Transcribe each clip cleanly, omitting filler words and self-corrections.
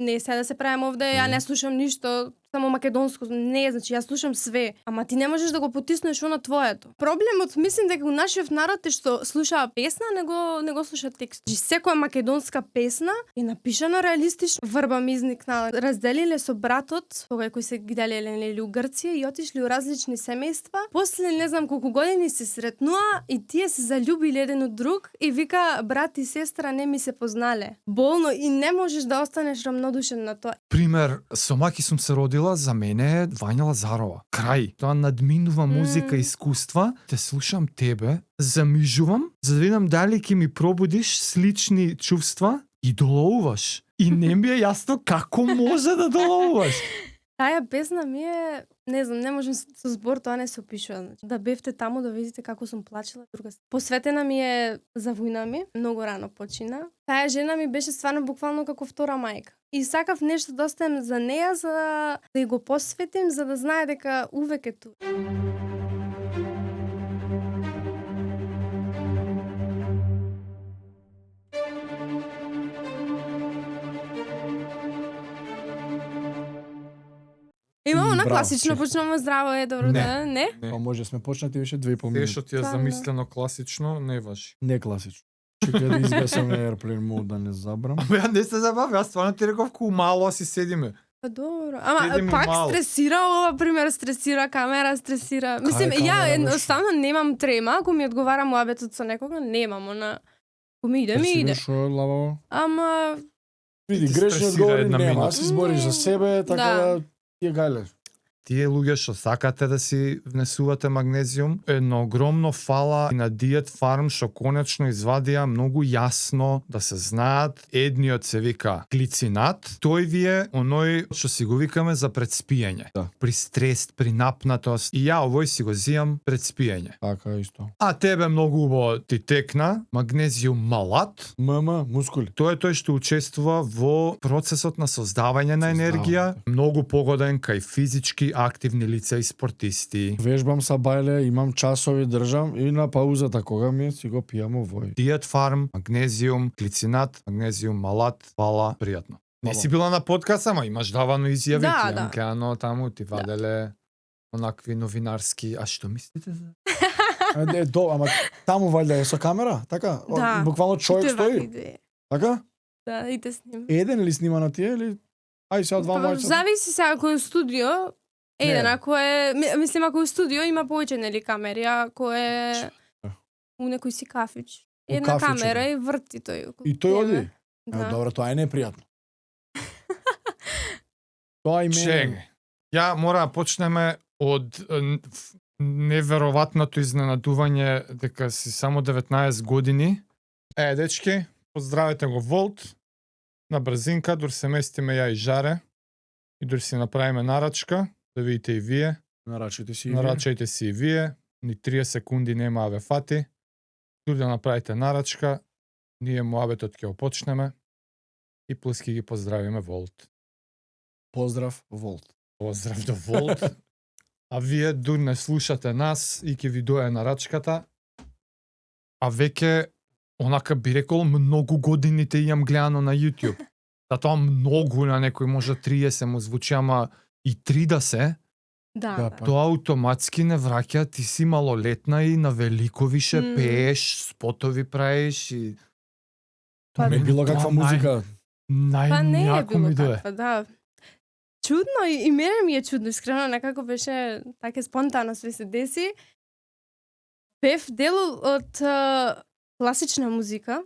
не сега да се правам овде, ја не слушам ништо, само македонско, не, значи јас слушам све, ама ти не можеш да го потиснеш на твоето. Проблемот мислим дека у нашиот народ е што слушаа песна, не го слуша текст. Значи секоја македонска песна е напишана реалистично. Врба ми изникнала. Разделиле со братот, кој се гиделеле у Грција и отишли у различни семејства. После не знам колку години се сретнуа и тие се заљубиле еден од друг и вика брат и сестра не ми се познале. Болно и не можеш да останеш рамнодушен на тоа. Пример, со маки сум се родила, за мене е Вања Лазарова. Крај. Тоа надминува музика и искуства. Те слушам тебе, замижувам, за да видам дали ќе ми пробудиш слични чувства и доловуваш. И не ми е јасно како може да доловуваш. Таа песна ми е, не знам, не можам со збор тоа не се опишува. Значи, да бевте таму да видите како сум плачела друга. Посветена ми е за војна ми, многу рано почина. Таа жена ми беше стварно буквално како втора мајка. И сакав нешто да оставам за неја, за да ја го посветим, за да знае дека увек е тука. Имамо на класично почнуваме здраво е добро да, не? Па може сме почнати више 2,5 минути. Се што ти е замислено класично, не важи. Не класично. Чекай да изгасам Airplane Mode да не забрам. Ја не се забави, јас стварно ти реков колку мало си седиме. Па добро. Ама Седиме пак мало. стресира ова пример, стресира камера, стресира. Мислим, камера, ја бе, едноставно немам трема, ако ми одговара муабетот со некога, немам, она. Ако ми иде, ми иде. Шо лаво? Ама Види, Ти грешни стресира одговори една нема. минута. Аз си збориш за себе, така да ти е гајлеш. Тие луѓе што сакате да си внесувате магнезиум, едно огромно фала и на Diet Farm што конечно извадија многу јасно да се знаат. Едниот се вика глицинат, тој ви е оној што си го викаме за пред спиење. Да. При стрес, при напнатост. И ја овој си го зијам пред спиење. Така исто. А тебе многу убаво ти текна магнезиум малат. Мускули. Тој е тој што учествува во процесот на создавање на енергија, многу погоден кај физички активни лица и спортисти. Вежбам са бајле, имам часови, држам и на паузата кога ми е, си го пијам овој. Diet Farm, магнезиум, глицинат, магнезиум малат, фала, пријатно. Не си била на подкаст, ама имаш давано изјави, Да, ти да. гледано таму, ти ваделе онакви новинарски, а што мислите за? Ама таму вајле е со камера, така? Да. Буквално човек Тоа стои, иде. така? Да, и те снимам. Еден ли снима на тие или ај сега два Па, мајца? зависи сега ако е студио, еден, Не. ако е, мислим ако е студио има повеќе нели камери, а ако е у некој си кафич, У една кафичето. камера и врти тој. И тој оди? Да. Добро, тоа е непријатно. Тоа и мене. Чеј, ја мора да почнеме од невероватното изненадување дека си само 19 години. Дечки, поздравете го Волт. На брзинка, дур се местиме ја и Жаре. И дур си направиме нарачка, да видите и вие. Нарачајте си. Нарачајте си и вие. Ни 30 секунди нема да ве фати. Дур да направите нарачка, ние муабетот ќе го почнеме. И плюс ќе ги поздравиме Волт. Поздрав, Волт. Поздрав до Волт. А вие дур не слушате нас и ќе ви дое нарачката. А веќе, онака би рекол, многу години те имам гледано на YouTube. Да тоа многу на некој може 30 му звучи, ама и 3 да се, Да, Да, да. па. тоа аутоматски не враќа, ти си малолетна и на велико више Мм. пееш, спотови правиш и... Па, Не било каква музика. Па не е Најјако било ми дое. таква, да. Чудно и мене ми е чудно, искрено, некако беше така спонтано све се деси. Бев дел од класична музика.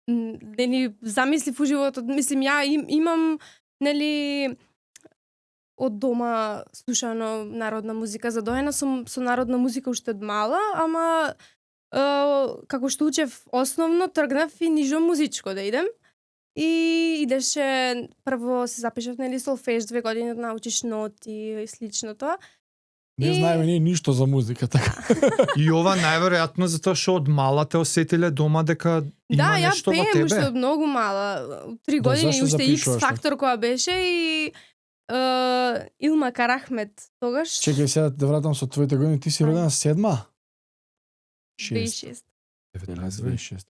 Нели замислив у животот, мислим ја имам нели од дома слушано народна музика, задоена сум со народна музика уште од мала, ама како што учев основно тргнав и нижо музичко да идем. И идеше, прво се запишав нели солфеж 2 години да научиш ноти и слично тоа. Не И- знаеме ние ништо за музика, така. И ова најверојатно затоа што од мала те осетиле дома дека има Да, ја нешто во пеем уште тебе. од многу мала. 3 Да, години зашто уште X запишуваш фактор која беше и Илма Карахмет тогаш. Чекај сега да вратам со твоите години, ти си родена 7-ма? 6. 26. 19 години. 26.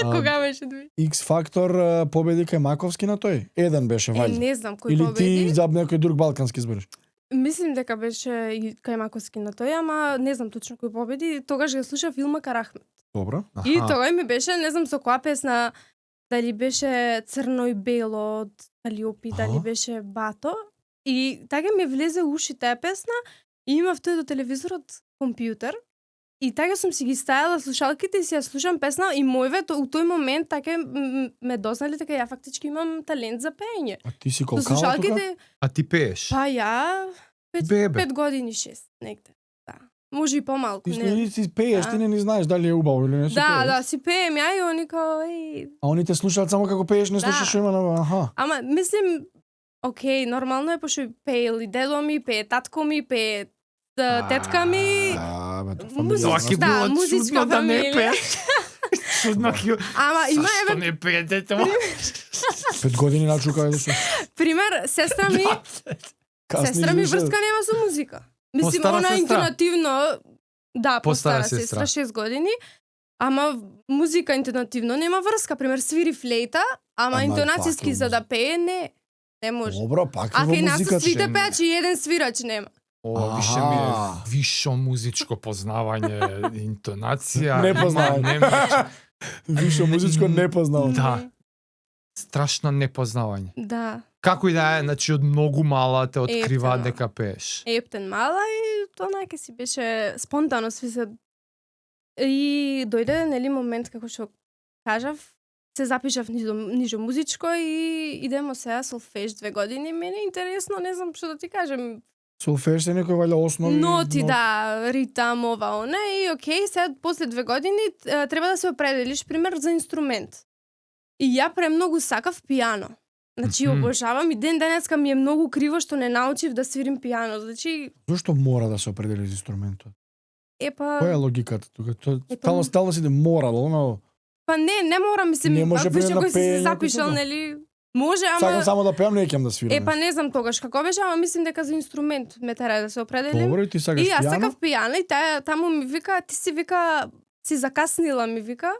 Кога беше дви? X Factor победи кај Маковски на тој. Еден беше вајде. Не знам кој Или победи. ти за некој друг балкански збориш? Мислим дека беше и кај Маковски на тој, ама не знам точно кој победи. Тогаш го слушав Илма Карахмет. Добро. И тој ми беше, не знам со која песна, дали беше Црно и бело од Калиопи, дали беше Бато. И така ми влезе уши таа песна и имав тој до телевизорот компјутер. И така сум си ги ставила слушалките и си ја слушам песна и мојве у тој момент така ме дознали дека ја фактички имам талент за пеење. А ти си Со колкава тука? слушалките, А ти пееш? па ја Бебе. 5 години 6 негде. Да. Може и помалку, Ти не. си пееш, Да. ти не знаеш дали е убаво или не си Да, пееш. да, си пеем ја и они као еј. А они те слушаат само како пееш, не Да. слушаш што има на... Аха. Ама мислим, окей, нормално е пошто пее и дедо ми, пее татко ми, пее тетка ми. Бе, Музичка, Тоа ќе да, било музичка чудно да не фамилија. пееш. Чудно ќе... Ама има Зашто еве не пеете тоа? 5 години начука да се. пример, сестра ми, сестра ми врска нема со музика. Мислим Постара она сестра? интонативно, да, Постара постара сестра. сестра 6 години. Ама музика интонативно нема врска, пример свири флейта, ама Ама интонацијски пак е за да пее не може. Добро, пак А е во кај нас музиката. свите пеачи и еден свирач нема. Ова више ми е Аха. вишо музичко познавање, интонација. Не познавање. Не, Вишо музичко не познавам. Да. Страшно непознавање. Да. Како и да е, значи од многу мала те открива Ето. дека пееш. Ептен мала и тоа најке си беше спонтано сви се. И дојде нели момент како што кажав, се запишав нижо музичко и идемо сега солфеж 2 години. Мене е интересно, не знам што да ти кажем. Солфеж се некој валја основи. Ноти, да, ритам, ова, она и окей, сега после 2 години треба да се определиш пример за инструмент. И ја премногу сакав пијано. Значи Мгм. обожавам и ден денеска ми е многу криво што не научив да свирим пијано. Значи Зошто мора да се определи за инструментот? епа Која е логиката тука? Ето- Стално си да мора, оно. па не мора мислим, Не може, више пример, на кој си се пеење, запишал, како нели? Може, Сакам ама само да пеам, не ќе да свирам. епа не знам тогаш како беше, ама мислим дека за инструмент ме тера да се определим. Добро, и ти сакаш И јас пијано? сакав пијано и таму ми вика, ти си вика, си закаснила ми вика.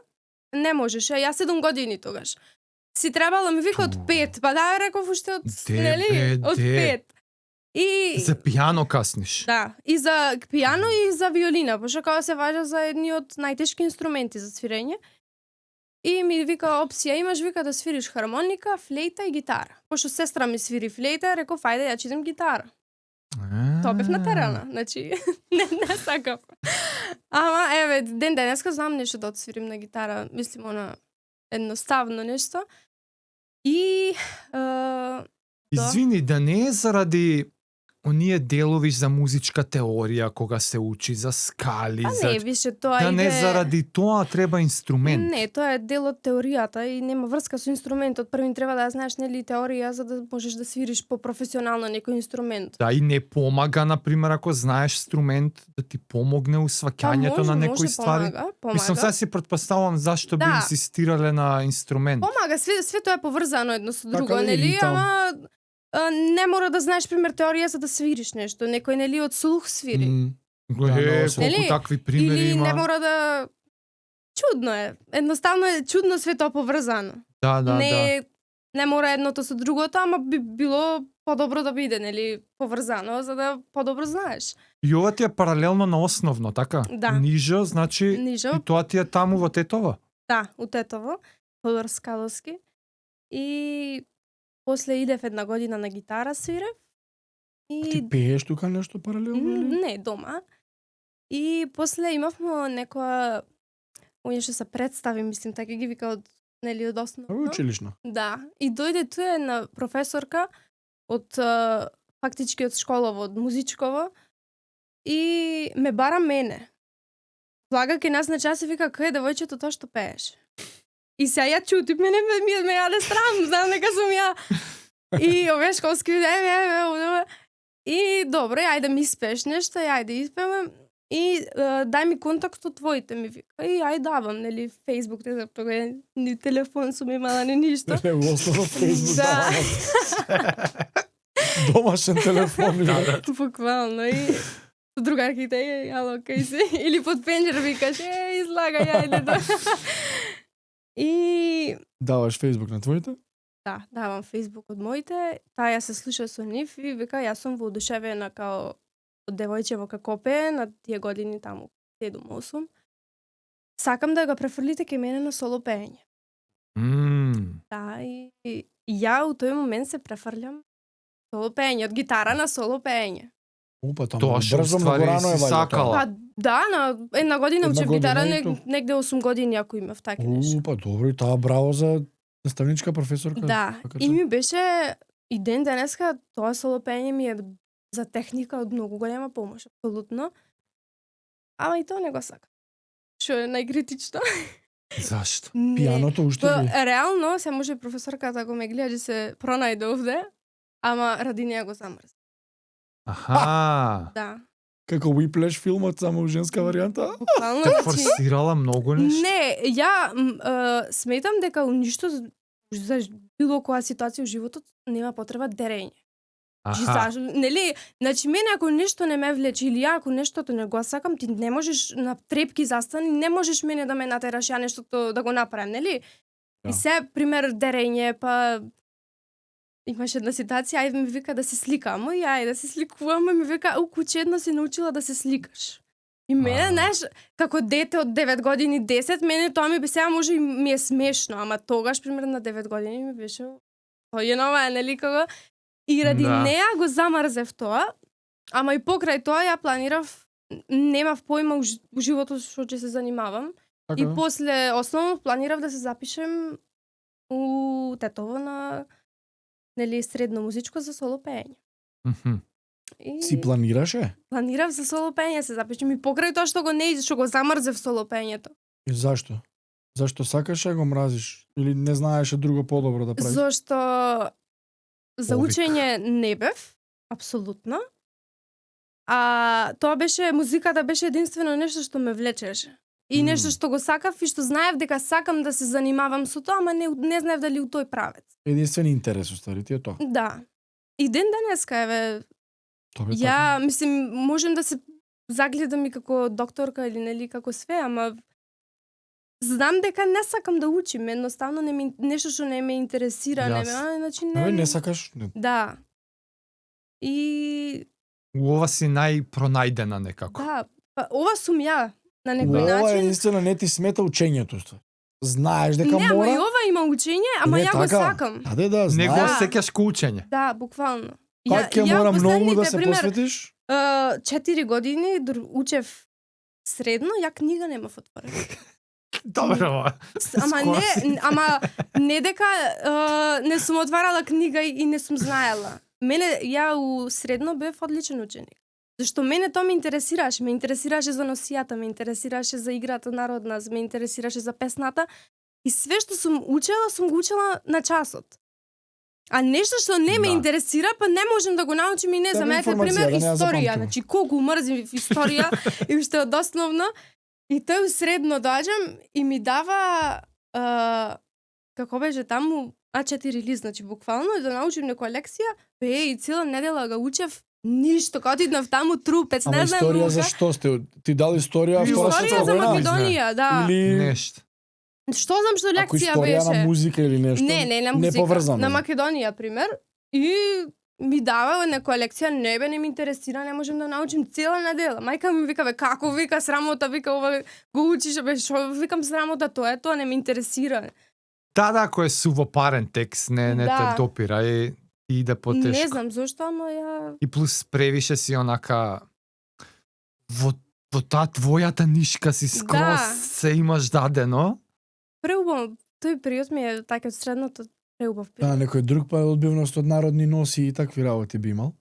Не можеш, јас 7 години тогаш. Си требало ми вика од 5, па да реков уште од нели, од 5. И За пијано касниш. да, и за пијано и за виолина, пошто као се важа за едни од најтешки инструменти за свирење. И ми вика опција имаш вика да свириш хармоника, флейта и гитара. Пошто сестра ми свири флейта, реков ајде ја читам гитара. Тоа бев натерана, значи не сакав. Ама еве ден денеска знам нешто да отсвирим на гитара, мислим она едноставно нешто. И Извини, да не е заради оние делови за музичка теорија кога се учи за скали, а за... не, више тоа да не иде... заради тоа треба инструмент. Не, тоа е дел од теоријата и нема врска со инструментот. Првин треба да ја знаеш нели теорија за да можеш да свириш по-професионално некој инструмент. Да, и не помага, например, ако знаеш инструмент, да ти помогне усваќањето на некои ствари. Помага. Мислам, сега си претпоставам зашто би Да. инсистирале на инструмент. Помага, све тоа е поврзано едно со друго, Така ли, нели? ритам? Ама не мора да знаеш пример теорија за да свириш нешто. Некој нели од слух свири. Е, колку Нели? такви примери Или има. не мора да чудно е. Едноставно е чудно све тоа поврзано. Да, да, да. Не мора едното со другото, ама би било подобро да биде, нели, поврзано за да подобро знаеш. И ова ти е паралелно на основно, така? Да. Нижо, значи, Нижо, и тоа ти е таму во Тетово. да, у Тетово, Тодор Скаловски. И после идев 1 година на гитара свирев. Ти И пееш тука нешто паралелно или? не, дома. И после имавме некоја оние што се представи, мислим, така ги вика од нели од основно. Училишно. Да, и дојде туа една професорка од фактички од школово, од музичково и ме бара мене. Влага ке нас на час и вика кај е девојчето тоа што пееш. И сега ја чути, мене ме јаде срам, знам дека сум ја. И овие школски и добро, ајде ми испееш нешто, и ајде испеме. И дај ми контактот твоите ми вика. И ај давам, нели, Facebook, не знам, тога ни телефон сум имала, ни ништо. Не, основно Facebook. Да. Домашен телефон. Буквално. И со другарките, ало, кај си? Или под пенџер викаш, излагај, ајде да. И Даваш Facebook на твоите? да, давам Facebook од моите, таа ја се слуша со нив и вика јас сум воодушевена као од девојче во Какопе на тие години таму 7-8. Сакам да го префрлите ке мене на соло пеење. Да, и ја у тој момент се префрлям соло пеење, од гитара на соло пеење. Опа, таму Тоа што брзо, многу ствари рано е си вајде сакала. тоа. Па да, на една година Една учев година гитара, и то. негде 8 години ако имав така нешто. Опа, добро, и таа браво за наставничка професорка. Да, Така и че. ми беше и ден денеска тоа соло пеење ми е за техника од многу голема помош, апсолутно. Ама и тоа не го сакам. Што е најкритично? Зашто? Не. Пијаното уште Па, ли? реално се може професорката ако ме гледа да се пронајде овде, ама ради неја го замрз. Аха. Да. Како Whiplash филмот, само у женска варијанта? Буквално, Те значи, форсирала многу нешто? не, ја сметам дека у ништо за било која ситуација у животот нема потреба дерење. Аха. Нели, значи мене ако нешто не ме влече или ја ако нештото не го сакам, ти не можеш на трепки застани, не можеш мене да ме натераш ја нештото да го направам, нели? Да. И се пример дерење, па имаше една ситуација, ајде ми вика да се сликам, и ајде да се сликувам, и ми вика, куче едно си научила да се сликаш. И мене, знаеш, како дете од 9 години, 10, мене тоа ми сега може и ми е смешно, ама тогаш, пример на 9 години ми беше, тој е нова, нели, како... И ради Да. неа го замрзев тоа, ама и покрај тоа ја планирав, немав поима у животот што ќе се занимавам. Така, И после основно планирав да се запишем у Тетово на нели средно музичко за соло пеење. Мгм. И Си планираше? планирав за соло пеење се запишем и покрај тоа што го не што го замрзев соло пеењето. И зашто? Зашто сакаше го мразиш? Или не знаеше друго подобро да правиш? Зошто за Повик. учење не бев, апсолутно. А тоа беше музиката беше единствено нешто што ме влечеше. И нешто што го сакав и што знаев дека сакам да се занимавам со тоа, ама не знаев дали у тој правец. Единствен интерес уствари ти е тоа. Да. И ден денеска еве Тоа бе ја мислим можем да се загледам и како докторка или нели како све, ама знам дека не сакам да учим, едноставно не ми нешто што не ме интересира, не ме, значи така. не. Не сакаш? Не. Да. И У ова си најпронајдена некако. да, па ова сум ја на некој Ова начин. единствено не ти смета учењето. Уствари. Знаеш дека Не, ама мора. и ова има учење, ама Не, ја го така. сакам. Аде да, Не го знаеш. Да. сеќаш ко учење. Да, буквално. Пак ќе мора многу да се посветиш. 4 години учев средно, ја книга немав отворена. Добро. Ама Скоро не, си. ама не дека не сум отварала книга и не сум знаела. Мене ја у средно бев одличен ученик. Зашто мене тоа ме интересираше за носијата, ме интересираше за играта народна, ме интересираше за песната и све што сум го учела на часот. А нешто што не ме Да. интересира, па не можем да го научим и не Да, знам, ете информација, пример да не ја историја, запамтиме. значи колку мрзим историја и уште од основно. И тој средно доаѓам и ми дава како беше таму А4 лист, значи буквално и да научим некоја лекција, и цела недела го учев ништо, кога отиднав таму трупец, Ама не знам историја рука. за што сте? Ти дали историја Втора Историја светска за војна? Македонија, да. Или Нешто. Што знам што ако лекција историја беше? на музика или нешто? Не на Не музика. поврзано. На Македонија, пример. И ми дава некоја лекција, не ми интересира, не можем да научим цела недела. Мајка ми вика, бе, како вика срамота, вика ова го учиш, бе, што викам срамота, тоа не ме интересира. Да, ако е сувопарен текст, не Да. те допира и иде потешко. Не знам зошто, ама ја И плюс превише си онака во таа твојата нишка си скроз Да. се имаш дадено. преубав, тој период ми е така од средното преубав Да, период. некој друг па одбивност од народни носи и такви работи би имал.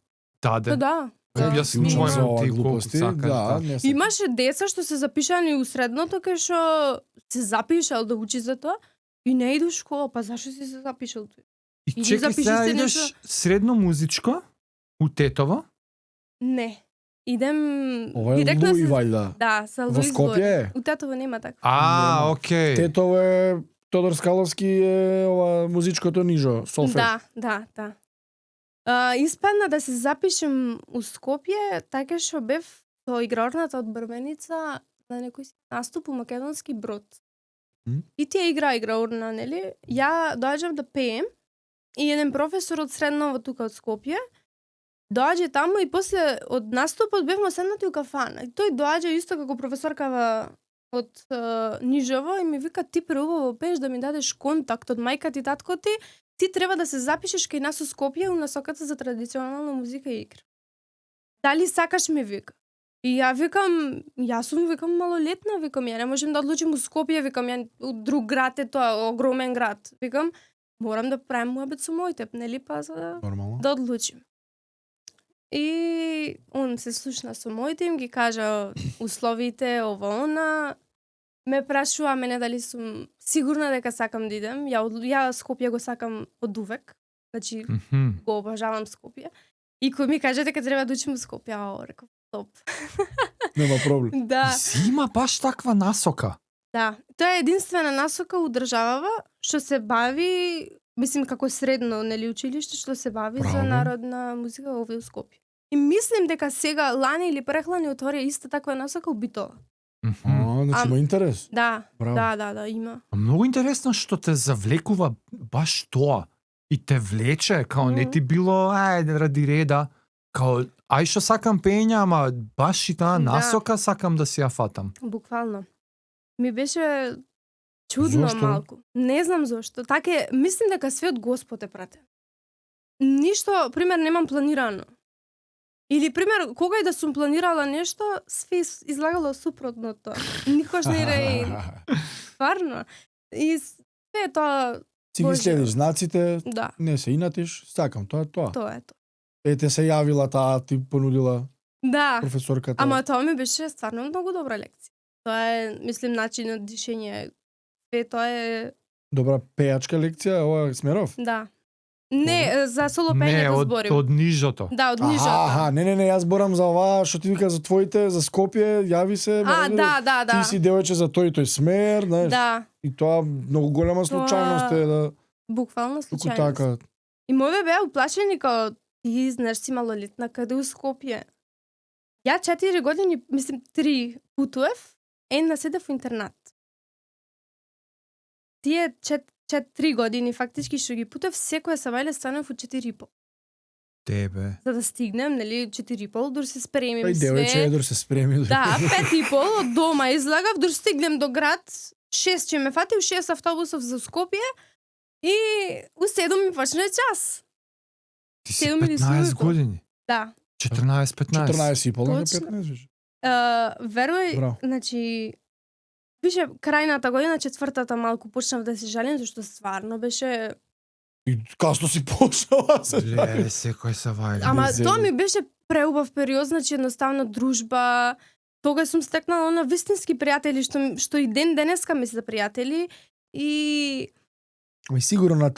Даден. Да. Објаснувај за ми ова ти колку глупости, сакаш. да, не се. Имаше деца што се запишани у средното кај што се запишал да учи за тоа и не иду у школа, па зашто си се запишал тој? И Иди чекај запиши сега се идеш нешто. средно музичко у Тетово. Не. Идем Ова е директно Луи се... вајда. Да, са Во Луис Скопје е? У Тетово нема така. А, Нема. окей. Тетово е Тодор Скаловски е ова музичкото нижо, Солфеж. Да. Испадна да се запишем у Скопје, така што бев со игрорната одбрменица на некој си наступ у Македонски Брод. И тие игра урна, нели? Ја доаѓав да пеем и еден професор од средново тука од Скопје доаѓа таму и после од настапот бевме седнати у кафана. И тој доаѓа исто како професоркава од Нижево и ми вика ти преубаво пееш да ми дадеш контакт од мајка ти, татко ти, ти треба да се запишеш кај нас у Скопје у насоката за традиционална музика и игра. Дали сакаш, ми вика. И ја викам, јас сум малолетна, викам, ја не можем да одлучим у Скопје, викам, ја у друг град е тоа, огромен град. Викам, морам да правим муабет со моите, нели, па за да одлучим. И он се слушна со моите, им ги кажа условите, ова, она. Ме прашува мене дали сум сигурна дека сакам да идем. Ја Скопје го сакам од увек. Значи, го обожавам Скопје. И кој ми каже дека треба да учим у Скопје, реков, топ. Нема проблем. Да. Си има баш таква насока. Да. Тоа е единствена насока у државава што се бави, мислим како средно, нели, училиште што се бави за народна музика овде у Скопје. И мислим дека сега лани или прехлани отвори иста таква насока у Битола. Значи има интерес. Да, Браво. да, има. Многу интересно што те завлекува баш тоа. И те влече, као не ти било, ради реда, као, ај што сакам пења, ама баш и таа насока сакам да си ја фатам. Буквално. Ми беше чудно Зошто? малку. Не знам зошто. Таке, мислим дека све од Господ е пратен. Ништо, пример, немам планирано. Или, пример, кога и да сум планирала нешто, све излагало супротно од тоа. Никош не реј. Стварно. И све тоа... Си ги следиш знаците, Да. не се инатиш, сакам, тоа е тоа. Тоа е тоа. Ете се јавила таа, ти понудила Да. професорката. Ама тоа ми беше стварно многу добра лекција. Тоа е, мислим, начин од дишење. Тоа е... Добра пејачка лекција, ова Смеров? Да. Не, за соло Не, пење да од, зборим. од нижото. Да, од нижото. Аха, не, јас зборам за ова што ти вика за твоите, за Скопје, јави се. Да. Ти си девојче за тој смер, знаеш. Да, И тоа многу голема случајност е да буквално туку случајност. така. И моје беа уплашени као ти знаеш си малолетна каде у Скопје. Ја 4 години, мислим 3 путував, една седев во интернат. Тие 3 години фактички што ги путев, секоја сабајле станав во 4,5. Тебе. За да стигнем, нели, 4,5, дур се спремим Па и девојче све. едор се спреми. Да, 5,5 од дома излагав, дур стигнем до град, 6 ќе ме фати, 6 автобусов за Скопје и у 7 ми почне час. Ти си 7 или 15 7,5. години. Да. 14-15. 14 и половина, Точно. 15 више. Верувај, Браво. значи, више, крајната година, четвртата малку почнав да се жалим, зашто стварно беше... И касно си почнала се. Леле, секој се вајде. Ама зели. тоа ми беше преубав период, значи едноставно дружба. Тога сум стекнала на вистински пријатели што и ден денеска ми се пријатели и Ами сигурно на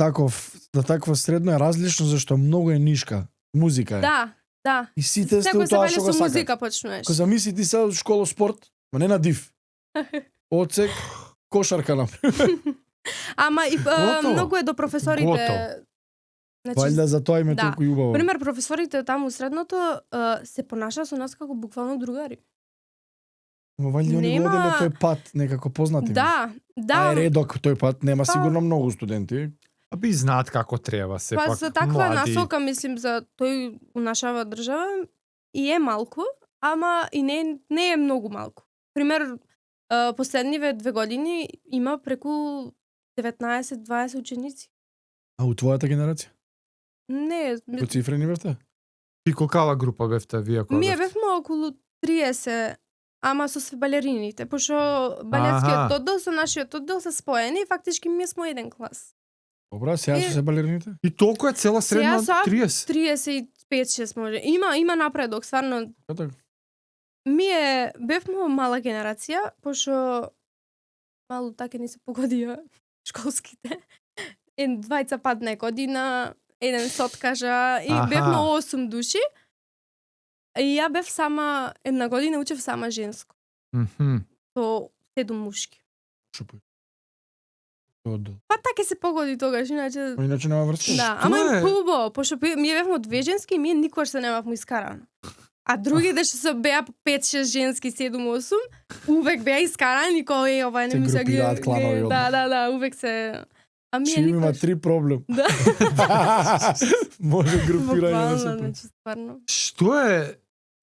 такво средно е различно зашто многу е нишка. Музика е. да. И сите сте Секој у се тоа бајле што го со сакат. музика почнуваш. Ко замисли ти се школа спорт, ма не на див. Оцек, кошарка на. Ама и Готово. многу е до професорите. Готово. Значи, Валјда за тоа им е да. толку убаво. пример, професорите таму средното се понаша со нас како буквално другари. Ма валјда они Нема- го оделе тој пат некако познати. Да. А е редок тој пат, нема Па- сигурно многу студенти. А би знаат како треба, Па сепак за таква млади. насока, мислим, за тој у нашава држава и е малку, ама и не е многу малку. Пример, последниве 2 години има преку 19-20 ученици. А у твојата генерација? Не, По цифрени бевте? И колкава група бевте вие кога ние бевте? бевме околу 30, ама со све балерините, пошто балетскиот Аха. оддел со нашиот оддел се споени и фактички ние сме еден клас. Добра, сега Е, се балерините? И толку е цела средна Сега са 30. 35-6 може. Има напредок, стварно. Така. Ние бевме мала генерација, пошто мало така ни се погодија школските. Двајца падна година, еден се откажа и Аха. бевме 8 души. И ја бев сама, една година учев сама женско. Мгм. Со 7 мушки. Шупај. Оддел. Па така се погоди тогаш, иначе... Ма иначе нема врска. Да, Што ама е? им хубаво, пошто ние бевме две женски и ние никош се немавме искарано. А другите што се беа 5-6 женски, 7-8, увек беа искарани кој ова не Се ми се групираат кланови одма. Да, увек се. А ми Чим има 3 проблем. Да. Може групирање да се. Буквално, значи стварно.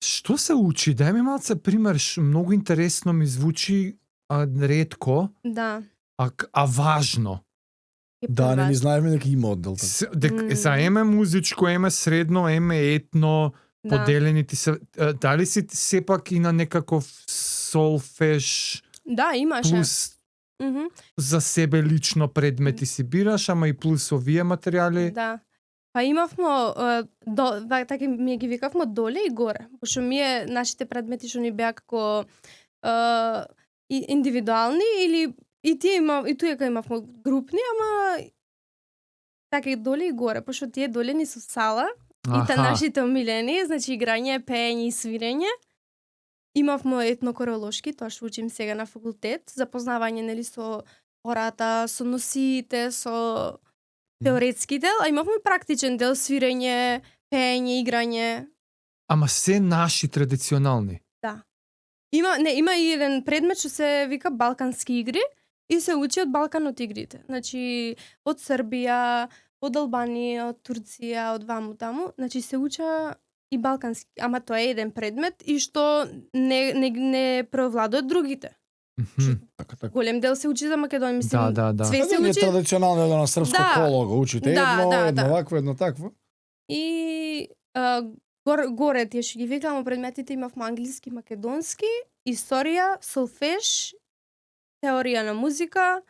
Што се учи? Дај ми малце пример, многу интересно ми звучи, а ретко, Да. а важно. Да, не ни знаеме дека има оддел така. За еме музичко, еме средно, еме етно, Да. поделените се, дали си сепак и на некаков солфеш Да, имаше. плюс Мгм. за себе лично предмети си бираш, ама и плюс овие материјали? Да. Па имавме така ми ги викавме доле и горе. Пошто нашите предмети што ни беа како и индивидуални или и тука имавме групни, ама така и доле и горе, пошто тие доле ни со сала и та нашите омилени, значи играње, пеење и свирење. Имавме етнокоролошки, тоа што учим сега на факултет, запознавање нели со ората, со носиите, со теоретски дел, а имавме практичен дел, свирење, пеење, играње. Ама се наши традиционални. Да. Има и еден предмет што се вика балкански игри и се учи од Балканот игрите. Значи од Србија, од Албанија, од Турција, од ваму таму, значи се уча и балкански, ама тоа е еден предмет и што не преовладуваат другите. Така. Голем дел се учи за Македонија, мислам. Да. Све се Тоа е учи. традиционално едно на српско Да. коло го учите. Едно вакво, едно такво. И горе тие што ги викаме предметите имавме англиски, македонски, историја, солфеш, теорија на музика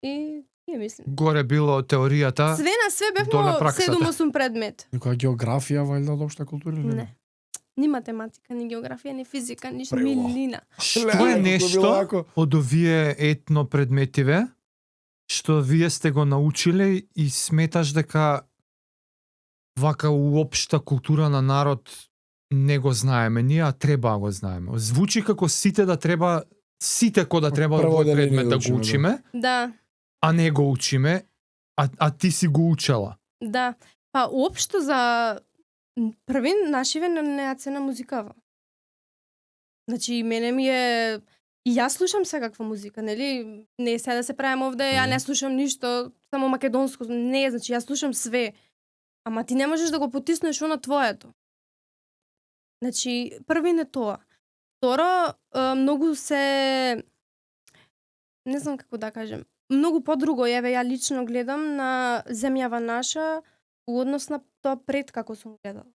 и мислам. Горе било теоријата. Све на све доле бевме праксата. 7-8 предмет. Некоја географија, вајда, од општа култура или Не. Ни математика, ни географија, ни физика, ни Преубаво. милина. Што Леле, е како нешто било вако. од овие етно предметиве што вие сте го научиле и сметаш дека вака уопшта култура на народ не го знаеме ние, а треба да го знаеме. Звучи како сите да треба да треба овој Прво предмет да учиме, го учиме, Да, а не го учиме, а ти си го учела. да. Па уопшто за први нашиве не цена музикава. Значи мене ми е и јас слушам секаква музика, нели? Не е сега да се правам овде, ја не слушам ништо, само македонско. Не, значи јас слушам све. Ама ти не можеш да го потиснеш оно твоето. Значи, први не тоа. Второ, многу се не знам како да кажем, многу подруго, еве ја лично гледам на земјава наша у однос на тоа пред како сум гледал.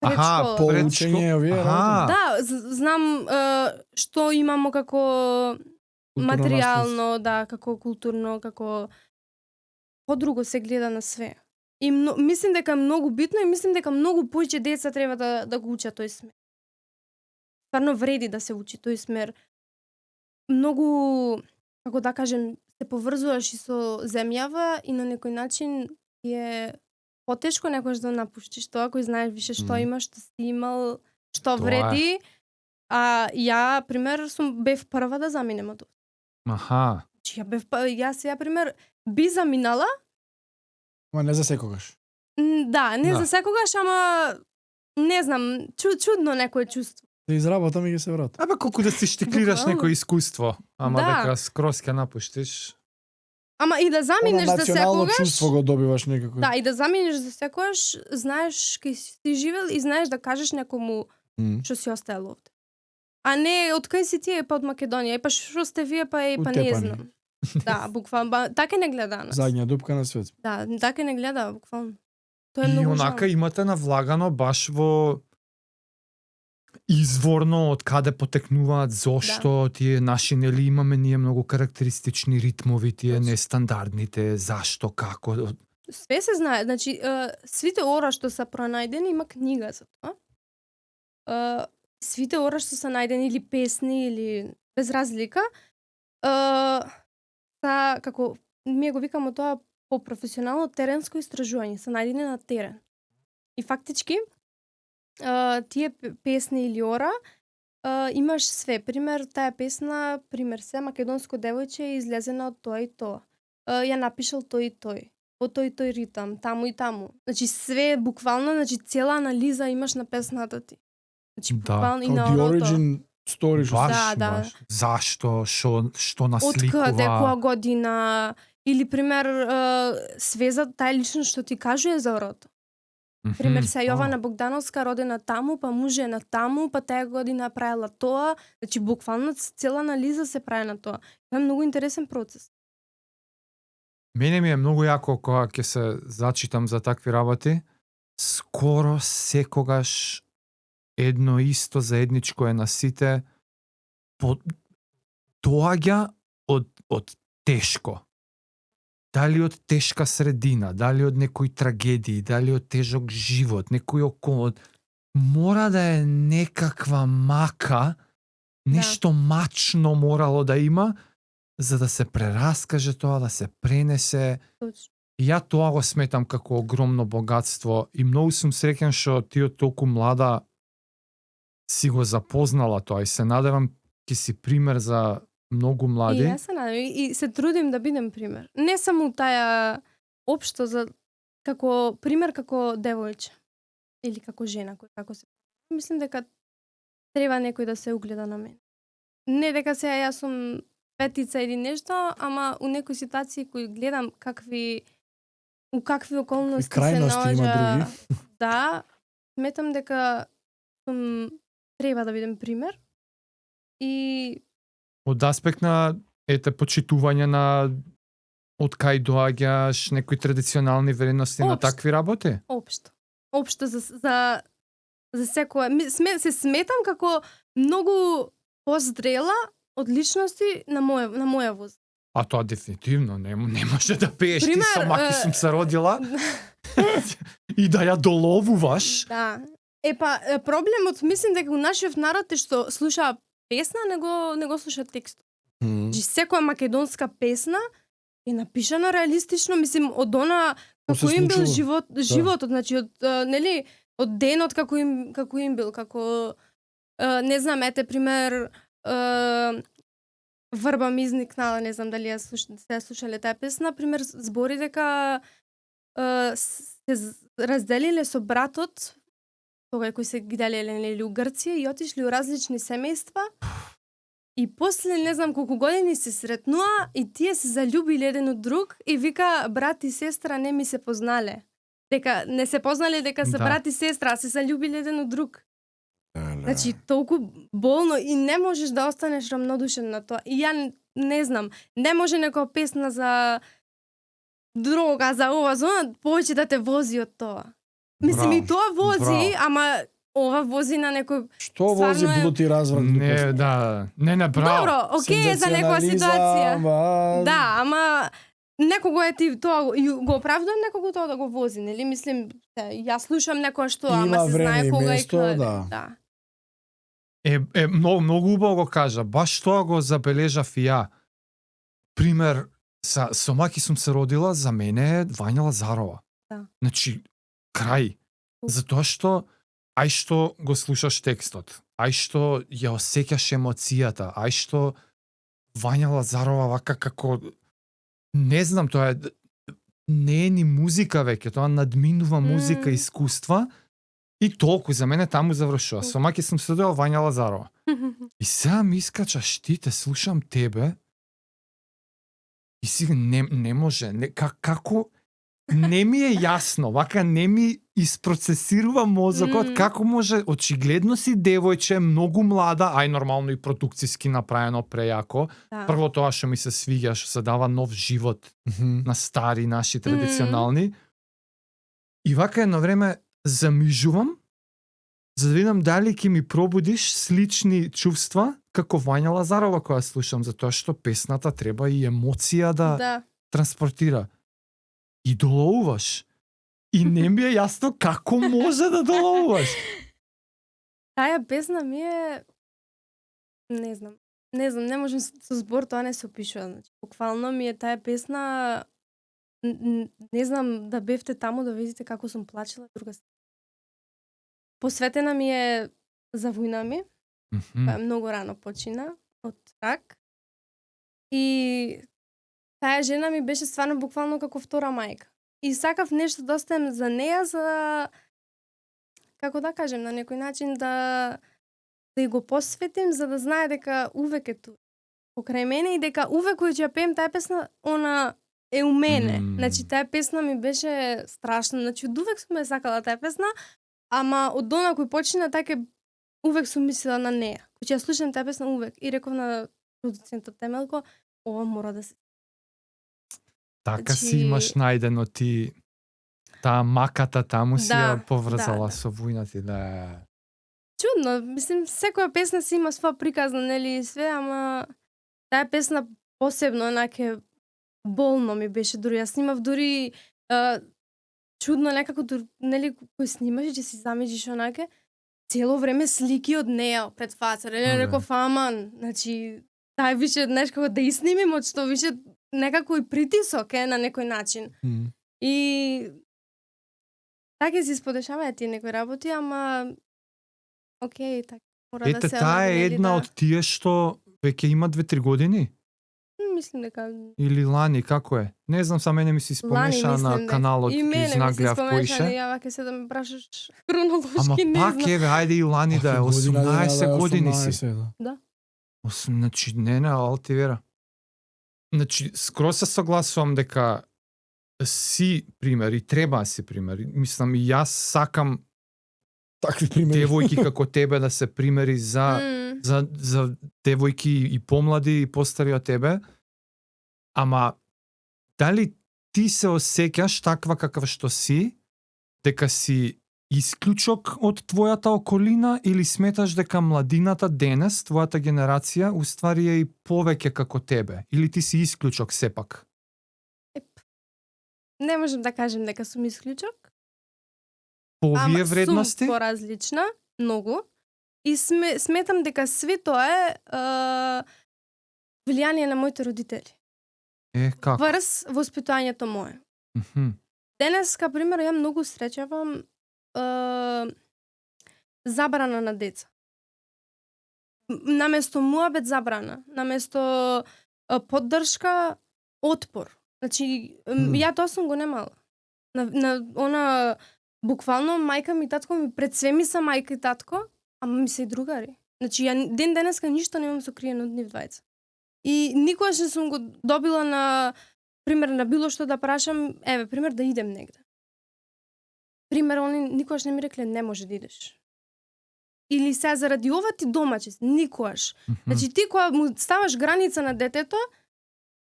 Пред школа. по пред учење школа. овие Аха. работи. Да, знам што имамо како материјално, да, како културно, како подруго се гледа на све. И мислим дека е многу битно и мислим дека многу повеќе деца треба да го учат тој смер. Стварно вреди да се учи тој смер. Многу, како да кажем, се поврзуваш и со земјава и на некој начин е потешко некојаш да напуштиш тоа, кој знаеш више што имаш, што си имал, што Тоа е. вреди. А ја, пример, бев прва да заминем од тоа. Аха. Јас ја, пример, би заминала. Ма не за секогаш. Да, не Да. за секогаш, ама не знам, чудно некое чувство. Да изработам и ги се вратам. Абе колку да си штиклираш Буквално. некој искуство, ама Да. дека скроз ќе напуштиш. Ама и да заминеш Она за национално секогаш. чувство го добиваш некако. Да, и да заминеш за секогаш, знаеш кај си живел и знаеш да кажеш некому што си оставил овде. А не од кај си тие, па од Македонија, па што сте вие, па не Утепани. знам. Да, буквално, така не гледа нас. Задња дупка на свет. Да, така не гледа, буквално. Тоа е И многу онака жал. имате навлагано баш во изворно од каде потекнуваат, зошто тие наши, нели имаме ние многу карактеристични ритмови, тие нестандардните, зашто, како. Све се знае, значи свите ора што се пронајдени има книга за тоа. Свите ора што се најдени или песни или без разлика, са како ние го викамо тоа по професионално теренско истражување, се најдени на терен. И фактички тие песни или ора имаш све. Пример, таа песна, пример се македонско девојче е излезена од тоа и тоа. Ја напишал тој и тој. по тој ритам, таму и таму. Значи све буквално, значи цела анализа имаш на песната ти. Значи Да. буквално и Као на the оното. origin story што Баш, Да, да. баш. Зашто, што Од насликува. каде, која година, или пример све за тај личност што ти кажува за орото. Пример се Јована Богдановска родена таму, па мужена таму, па таа година правила тоа, значи буквално цела анализа се прави на тоа. Тоа е многу интересен процес. Мене ми е многу јако кога ќе се зачитам за такви работи. Скоро секогаш едно исто заедничко е на сите, доаѓа од тешко. Дали од тешка средина, дали од некои трагедии, дали од тежок живот, некој околот. Мора да е некаква мака, нешто мачно морало да има, за да се прераскаже тоа, да се пренесе. Точно. И ја тоа го сметам како огромно богатство и многу сум среќен што ти од толку млада си го запознала тоа и се надевам ќе си пример за многу млади. И јас се надевам и се трудим да бидем пример. Не само таја општо за како пример како девојче или како жена кој како се. Мислим дека треба некој да се угледа на мене. Не дека сега јас сум петица или нешто, ама у некои ситуации кои гледам у какви околности се крајности има наоѓа. други. Да, сметам дека треба да бидем пример. И Од аспект на почитување на од кај доаѓаш, некои традиционални вредности на Општо. такви работи? Општо за секоја. Се сметам како многу поздрела од личности на моја возраст. А тоа дефинитивно не може да пееш Пример, ти со маки сум се родила и да ја доловуваш. Да. Проблемот мислим дека у нашиот народ е што слуша песна, не го слуша текст. Значи секоја македонска песна е напишана реалистично, мислим од она како им бил животот, значи од нели од денот како им бил, како не знам, ете пример Врба ми изникнала, не знам дали ја слушале таа песна, пример збори дека се разделиле со братот тога кој се гиделеле нели у Грција и отишли у различни семејства. И после не знам колку години се сретнуа и тие се заљубиле еден од друг и вика брат и сестра не ми се познале. Дека не се познале дека се брат и сестра, а се заљубиле еден од друг. Значи толку болно и не можеш да останеш рамнодушен на тоа. И ја не знам, не може некоја песна за дрога, за ова, за она, повеќе да те вози од тоа. Мислим и тоа вози, ама ова вози на некој. Што вози блуд и разврат? Не, да, не браво. Добро, окей, за некоја ситуација. Да, ама некого е ти тоа го оправдува некого тоа да го вози, нели? Мислим, јас слушам некоја што, ама се знае кога и каде. Да. Многу убаво го кажа, баш тоа го забележав и ја. Пример, со маки сум се родила, за мене е Вања Лазарова. Да. Значи, крај. Затоа што ај што го слушаш текстот, ај што ја осеќаш емоцијата, ај што Вања Лазарова вака како не знам, тоа е не е ни музика веќе, тоа надминува музика, искуства и толку за мене таму завршува. Со маки сум се родила Вања Лазарова. И сега ми искачаш ти, те слушам тебе и сега не може, како не ми е јасно, вака не ми isprocesirува мозокот, како може, очигледно си девојче, многу млада, ај нормално и продукциски направено прејако. Да. Прво тоа што ми се свиѓа, што се дава нов живот на стари наши традиционални. И вака едно време замижувам, за да видам дали ќе ми пробудиш слични чувства како Вања Лазарова која слушам, затоа што песната треба и емоција да транспортира. И доловуваш. И не ми е јасно како може да доловуваш. Таја песна ми е не знам, не можем со збор тоа не се опишува. Значи, буквално ми е таа песна не знам да бевте таму да видите како сум плачела друга страна. Посветена ми е за војна ми. Па многу рано почина од рак. И таа жена ми беше стварно буквално како втора мајка. и сакав нешто да оставам за неа, за како да кажем, на некој начин да и го посветим, за да знае дека увек е тука покрај мене и дека увек кој ќе ја пеем таа песна, она е у мене. Значи таа песна ми беше страшна, значи одувек сум ја сакала таа песна, ама од дона кој почина така увек сум мислила на неа. Кој ќе ја слушам таа песна увек и реков на продуцентот Темелко, ова мора да се. Така си имаш најдено ти таа маката таму си ја поврзала со војната, да. Чудно, мислим секоја песна си има своја приказна, нели и све, ама таа песна посебно онаке болно ми беше, дури ја снимав, дури чудно некако, нели кој снимаш и ќе си замиджиш онаке цело време слики од неа пред фаца, реков аман, значи тај више знаеш како да снимим, од што више некако и притисок е на некој начин. И така си сподешаваат тие некои работи, ама окей, така мора да се. Ете, таа е една од тие што веќе има 2-3 години? Мислим дека... Или лани, како е? Не знам, са мене ми се спомеша на каналот, ќе изнагледав поише. И ја вака се да ме прашаш хронолошки, не знам. Ама пак еве, ајде и лани да е, 18 години си. Да. Значи, не, алти вера. Значи, скроз се согласувам дека си пример и треба да си пример. Мислам, и јас сакам такви примери. Девојки како тебе да се примери за девојки и помлади и постари од тебе. Ама дали ти се осеќаш таква каква што си, дека си исклучок од твојата околина, или сметаш дека младината денес, твојата генерација, уствари е и повеќе како тебе? Или ти си исклучок сепак? Не можам да кажем дека сум исклучок. По овие вредности? Сум поразлична, многу. И сметам дека све тоа е влијание на моите родители. Како? Врз воспитањето мое. Денес, ка пример, ја многу среќавам забрана на деца. Наместо муабет забрана, наместо поддршка, отпор. Значи, ја тоа сум го немала. На она буквално мајка ми и татко ми пред све ми са мајка и татко, ама ми се и другари. Значи, ја ден денеска ништо немам сокриено од нив двајца. И никогаш не сум го добила на пример на било што да прашам, еве, пример да идем негде. Пример, они никогаш не ми рекле не може да идеш. Или се заради ова ти домаче, никогаш. Значи ти кога му ставаш граница на детето,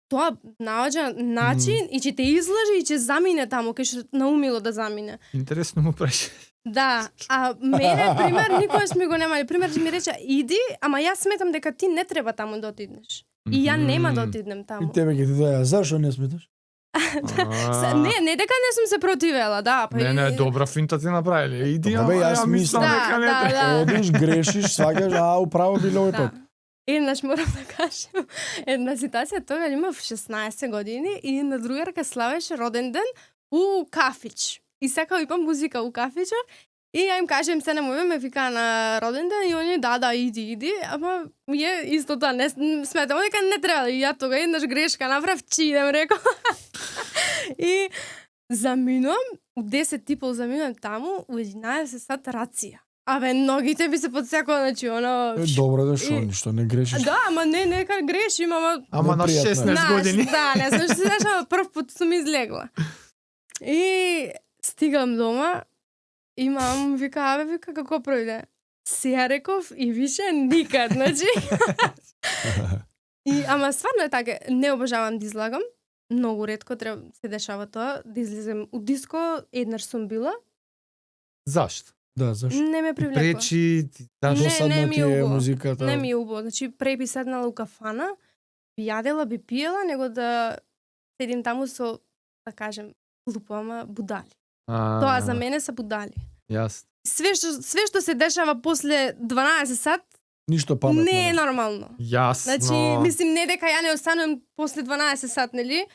тоа наоѓа начин и ќе те излаже и ќе замине таму кај што наумило да замине. Интересно му праше. Да, а мене пример никогаш ми го немали. Пример ми рече иди, ама јас сметам дека ти не треба таму да отидеш. И ја нема да отиднем таму. И тебе ќе ти доја, зашо не сметаш? Не дека не сум се противела, да. Не, добра финта ти направиле. Иди, ама јас мислам дека не треба. Одиш, грешиш, сваќаш, управо било овој пат. Еднаш морам да кажем, една ситуација, тога имав 16 години и на другарка славеше роден ден у кафич. И сакал имам музика у кафичот и ја им кажем се немојме ме вика на роден ден и они да иди, ама ја исто тоа не сметам дека не треба и ја тога еднаш грешка направив идем рекол. И заминувам, у 10:30 заминувам таму, у 11 сат рација. Абе, ногите би се подсекала, значи, оно... Добро да шо, ништо не грешиш. Да, ама не грешим, ама на 16 години. Да, не знам што се дешава, прв пат сум излегла. И стигам дома и мама вика, како пројде? Сеја реков и више никад, значи. Ама стварно е така, не обожавам да излагам. Многу ретко треба се дешава тоа, да излезем у диско, еднаш сум била. Зашто? Да, зашто? Не ме привлекла. Пречи, досадна ти е музиката. Не ми е убаво. Значи, пре би седнала у кафана, би јадела, би пиела, него да седим таму со, да кажем, глупо, ама будали. Тоа за мене се будали. Јасно. Све што се дешава после 12 сат, ништо паметно. Не е нормално. Јасно. Значи, мислим не дека ја не останувам после 12 сат, нели?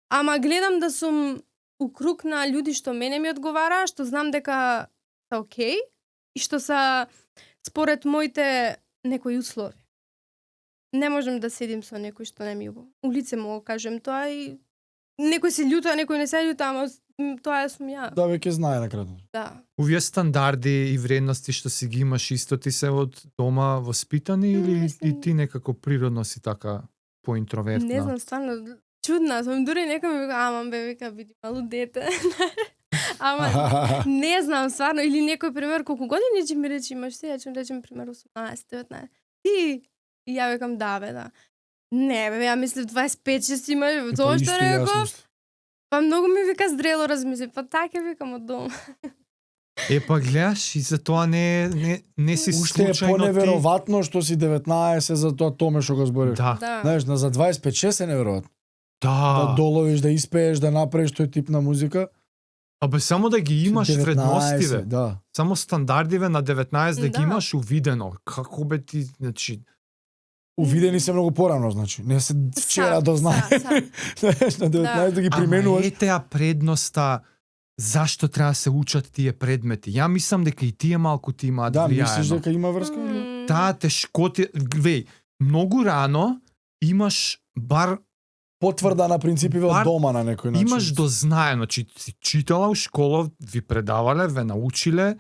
Ама гледам да сум у круг на луѓе што мене ми одговара, што знам дека са окей и што са според моите некои услови. Не можам да седим со некој што не ми убаво. У лице мога кажем тоа и некој се љута, некој не се љута, ама тоа сум ја. Да, веќе знае на крајот. Да. Овие стандарди и вредности што си ги имаш исто ти се од дома воспитани или Мислам- и ти некако природно си така поинтровертна? Не знам, стварно чудна сум, дури некој ми вика, ама бе, вика, биди малу дете. Ама не знам, стварно, или некој пример, колку години ќе ми рече имаш ти, ја ќе ми речем пример 18, 19. Ти? И ја викам да, бе, да. Не, бе, ја мислев 25-6 имаш, тоа што реков. Па многу ми вика здрело размисли, па така викам од дома. Па гледаш, и за тоа не си Уште е случајно поневероватно што си 19 за тоа томе што го збориш. Да. Да. Знаеш, за 25-6 е неверојатно. Да Да. доловиш, да испееш, да направиш тој тип на музика. Абе само да ги имаш 19, вредностиве. Да. Само стандардиве на 19 да ги Да. имаш увидено. Како бе ти, значи, Увидени се многу порано, значи. Не се вчера дознае. Знаеш, на 19 да ги ама применуваш. етеа предноста зашто треба да се учат тие предмети. Ја мислам дека и тие малку ти имаат Да, влијаено. мислиш дека има врска или? Таа тешкоти, веј, многу рано имаш бар Потврда на принципиве од Бар- дома на некој начин. имаш дознаено, значи си читала у школа, ви предавале, ве научиле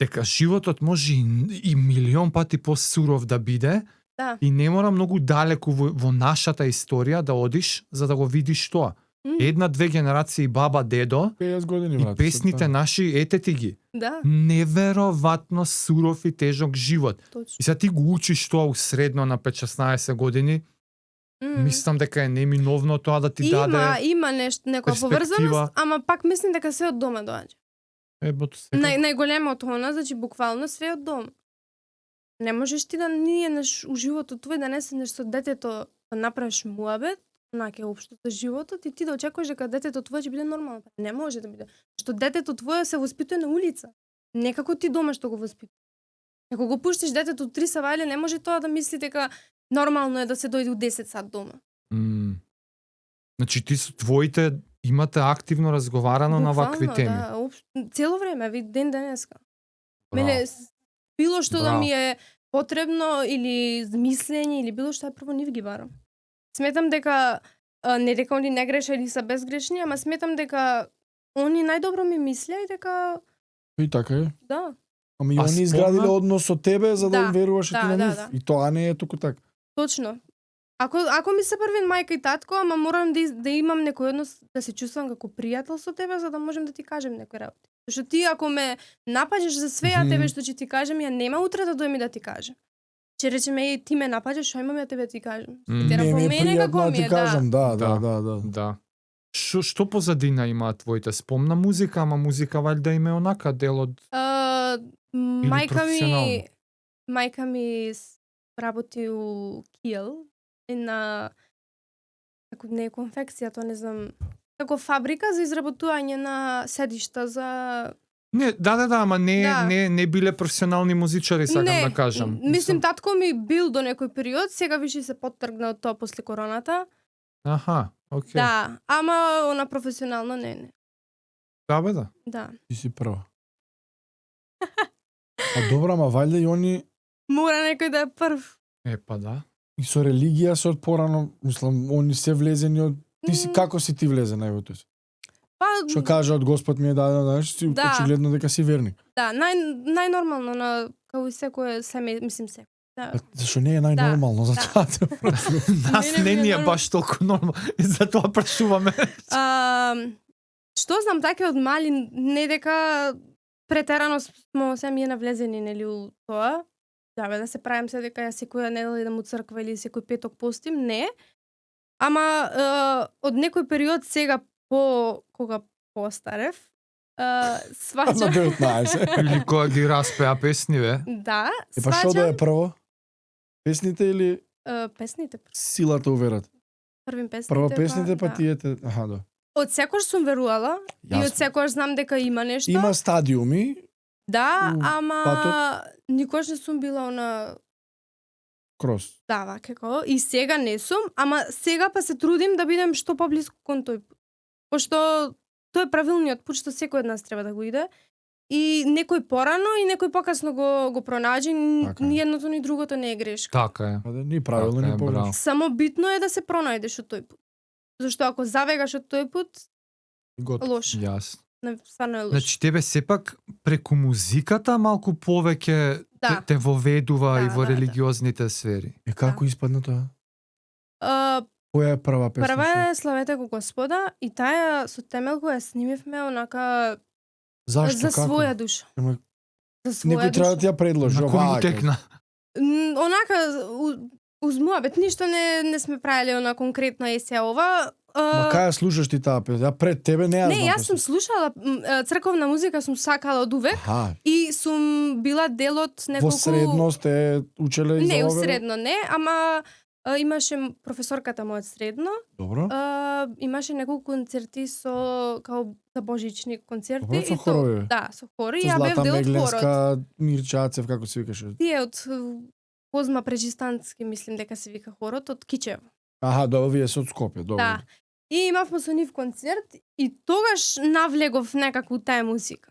дека животот може и милион пати посуров да биде Да. и не мора многу далеку во нашата историја да одиш за да го видиш тоа. Една-две генерации баба, дедо 50 години, и брат. песните наши, ете ти ги. Да, Невероватно суров и тежок живот. точно. И сега ти го учиш тоа усредно на 5-16 години, мислам дека е неминовно тоа да ти даде Има нешто, некоја перспектива. поврзаност, ама пак мислам дека се од дома доаѓа. ебото сега. Најголемото она, значи буквално све од дома. Не можеш ти да нијеш у животот твој да не седнеш со детето да направиш муабет, онаке општо за животот и ти да очекуваш дека детето твое ќе биде нормално. Не може да биде. Што детето твое се воспитува на улица. Не како ти дома што го воспитуваш. Ако го пуштиш детето 3 савајле, не може тоа да мисли дека нормално е да се дојде у 10 сат дома. Значи ти со твоите имате активно разговарано на вакви Буквално, теми. Да, цело време, ви ден денеска. Браво. Мене било што да Браво. ми е потребно или мислење или било што е прво нив ги барам. Сметам дека не дека они не греше или се безгрешни, ама сметам дека они најдобро ми мислеа и дека И така е. да, Ами А они изградиле спомнам- однос со тебе за да Да, им веруваш ти да, на да, нив. да. И тоа не е туку така. точно. Ако ми се првен мајка и татко, ама морам да имам некој однос, да се чувствам како пријател со тебе, за да можем да ти кажем некои работи. Зашто ти ако ме напаѓаш за све, а тебе што ќе ти кажем, ја нема утре да дојми да ти кажем. Че речеме, ти ме напаѓаш, што имам ја тебе да ти кажем? М. Тера Не по ми е мене пријатно како да ми ти е, кажам, да, Да. да, да, да. Да. Што позадина имаат твоите? Спомна музика, ама музика валјда им е онака дел од... професионално? Мајка ми работи у Киел и на како не е конфекција, тоа не знам, како фабрика за изработување на седишта за Не, да, ама Да. не биле професионални музичари, сакам да кажам. Мислим татко ми бил до некој период, сега више се поттргна од тоа после короната. Аха, окей. Да, ама она професионално не. Да, бе, да. Да. Ти си прва. А добро, ама валјда и они Мора некој да е прв. Па да. и со религија се од порано, мислам, они се влезени од ти си М. како си ти влезена во тоа? Па Што кажа од Господ ми е дадено, знаеш, си Да. очигледно дека си верник. да, најнормално на како и секое семеј, мислим се. Да. Зашто не е најнормално за да. тоа те прашувам. Нас Не не ми е ни е нормално. баш толку нормално. Затоа прашуваме. Што знам така од мали, не дека претерано смо семје навлезени нели у тоа. Да, бе, да се правим се дека ја секоја недела идам у црква или секој петок постим, не. Ама од некој период сега кога постарев, На сваќам 19. Или кога ги распеа песни, бе. да, Е па што да сваќам е прво? Песните или песните, силата уверат? првим песните. Прво песните, па да. тиете, аха, да. Од секојаш сум верувала и од Јасно. секојаш знам дека има нешто. Има стадиуми, Да, у ама патот? никош не сум била на крос. да, вакако. И сега не сум, ама сега па се трудим да бидем што поблиску кон тој пут. Пошто тој е правилниот пут што секој од нас треба да го иде. И некој порано и некој покасно го пронаđи, Така е. ни едното ни другото не е грешка. Така е. Па да, ни правилно, Така е, ни браво. погрешно. Само битно е да се пронајдеш од тој пут. Зашто ако завегаш од тој пут, Готово. лош. Јасно. Стварно е лош. Значи тебе сепак преку музиката малку повеќе Да. те воведува Да, и во да, да. религиозните сфери. И како испадна тоа? Која е прва песна? Прва е Славете го Господа и таа со Темелко ја снимивме онака Зашто, за како? своја душа. Ема, За своја Некој треба да ти ја предложи. На кој му овака. текна? Онака уз муабет ништо не сме правиле она конкретно се ова. Ма кај ја слушаш ти таа песна? Ја пред тебе не ја Не, знам. јас сум слушала црковна музика, сум сакала од увек Аха, и сум била дел од неколку... во средно сте учеле и Не, за во ова? средно не, ама имаше професорката моја од средно, Добро. имаше неколку концерти со као за божични концерти Добро, со и хорови. да, со хори, Со ја бев Злата дел од хорот. Мегленска, Мирчацев, како се викаше. Тие од Козма Прежистански, мислим дека се вика хорот, од Кичево. Аха, добро, вие се од Скопје, добро. Да. И имавме со нив концерт и тогаш навлегов некако у таа музика.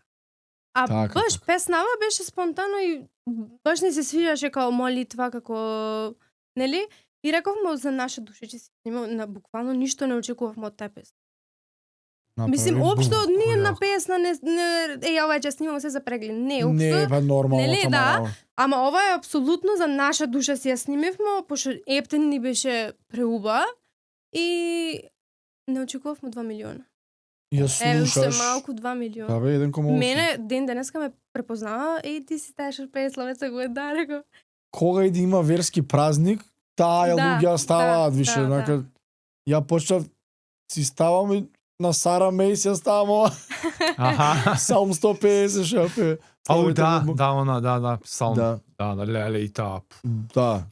А Така, баш така. песнава беше спонтано и баш не се свиѓаше као молитва, како нели? И рековме за наша душа че се снима, на буквално ништо не очекувавме од таа песна. Направи Мислим, бум. општо ние на Јако. песна не ја ова ќе снимаме се за преглед. Не, Не, општо. па нормално. Нели, тоа, да. мало. Ама ова е апсолутно за наша душа си ја снимевме, пошто Ептен ни беше преуба и не очекувавме 2 милиона. Ја Еве се слушаш. малку 2 милиона. Да бе, 1,8. Мене ден денеска ме препознава и ти си таеш пее Славеца го е да, реков. Кога и да има верски празник, таа Да, луѓе ставаат да, више, да, знака. Ја почнав си ставам и на Сара Мейс ја ставам ова. Аха. Салм 150 шапе. Ау, да, она, да, псалм. Да, Да, леле и таа. да.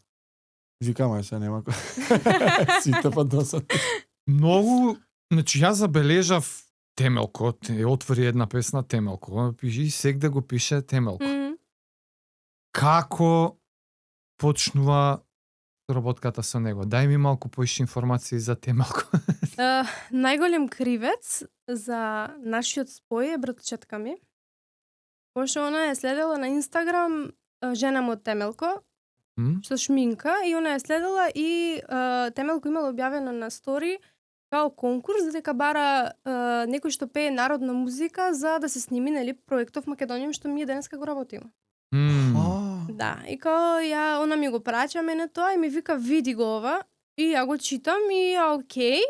Викам, ај се нема кој. Сите па досад. Многу, значи јас забележав Темелко, ја отвори една песна Темелко, пише и сегде го пише Темелко. Како почнува работката со него? Дај ми малку поише информации за Темелко. Најголем кривец за нашиот спој е братчетка ми. Пошто она е следела на Инстаграм жена му од Темелко, што шминка, и она е следела и Темелко имала објавено на стори као конкурс дека бара некој што пее народна музика за да се сними нели проектов Македонија што ми денеска го работиме. Да, и као она ми го праќа мене тоа и ми вика види го ова и ја го читам и окей.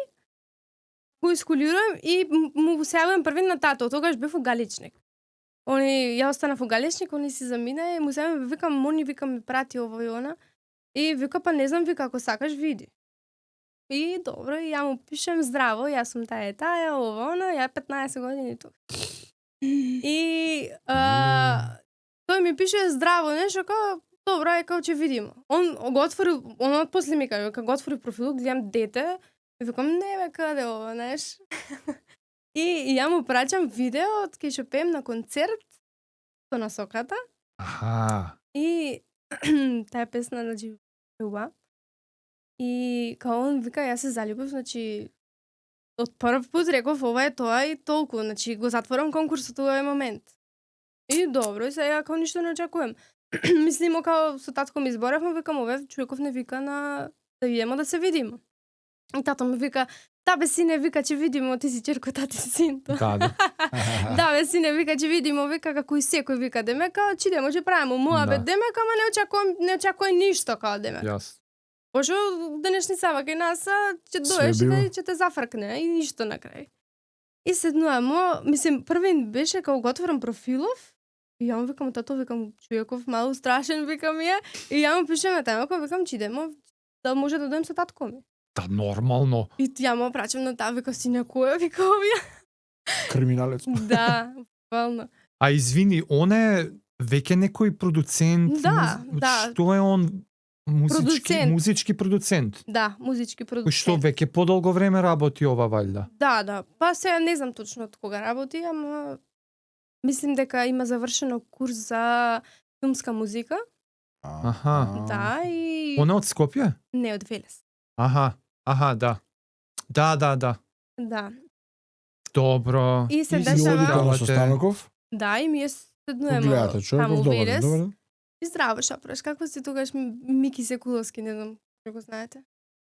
Го искулирам и му се јавувам први на тато, тогаш бев во Галичник. Ја останав во Галичник, они си замина и му се јавувам, викам, мони, викам, ми прати ово и она. И вика, па не знам, вика, ако сакаш, види. И добро, и ја му пишем здраво, јас сум таа, ова, она, ја 15 години тук. И тој ми пише здраво, нешто као, добро, као ќе видиме. Он го отвори, он после ми каже, кога го отвори профилот, гледам дете, и викам, не бе, каде ова, знаеш? И ја му праќам видео од кај што пеем на концерт со насоката. Аха. И таа песна, значи, љуба. И као он вика, јас се заљубив, значи, од прв пат реков, ова е тоа и толку, значи, го затворам конкурсот овој момент. И добро, и сега као ништо не очекувам. Мислимо као со татко ми зборевме, викам, овој човеков не вика на да идеме да се видиме. И тато ми вика, да бе сине, вика, ќе видиме, ти си черко, тати си синто. Да. Да бе сине, вика, ќе видиме, вика, како и секој вика, демека, ќе идеме, ќе правиме муабет, демека, ама не очекувам ништо, као демека. Јас. Пошто денешница вака нас ќе доеш и ќе те зафркне и ништо на крај. И седнуваме, мислим, првин беше као го отворам профилов и ја му викам тато, викам човеков малку страшен, викам ја, и ја му пишеме Темелко, викам ќе идеме, да може да дојдем со татко ми. Да, нормално. И ја му праќам на таа, вика сине која, вика овие. Криминалец. Да, буквално. А извини, он е веќе некој продуцент? Да, да. Што е он? Продуцент. Музички продуцент. Да, музички Кој продуцент. што веќе подолго време работи ова валјда. Да. Па сега не знам точно од кога работи, ама мислим дека има завршено курс за филмска музика. Аха. Да, и Он е од Скопје? не од Велес. Аха, да. Да. Да. Добро. И се И си дешава- оди таму Давате. со Станоков? Да, и ми е седнуемо Гледате, човеков таму добар, Велес. добар. И здраво, шапраш, какво си тогаш Мики Секуловски, не знам, ќе го знаете.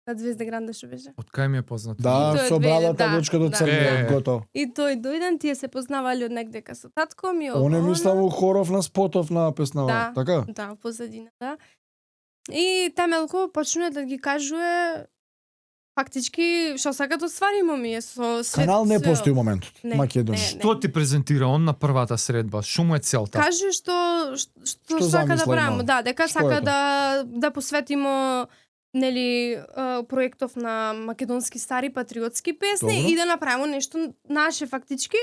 на Звезде Гранде што беше. Од кај ми е познато? Да, И тој со брадата да, дечко до да. црниот, готово. И тој дојден, тие се познавале од негдека со татко ми. Он е мислам у хоров на спотов на песнава, Да. така? Да, позадина, да. И Темелко почна да ги кажува фактички што сака да оствари момија со свет. Канал не све. постои моментот. Не, Македонија. не. Што ти презентира он на првата средба? Што му е целта? Каже што Што сака да замисла правиме, има? да, дека Што сака е тоа? да посветимо нели проектов на македонски стари патриотски песни Добро. и да направиме нешто наше фактички.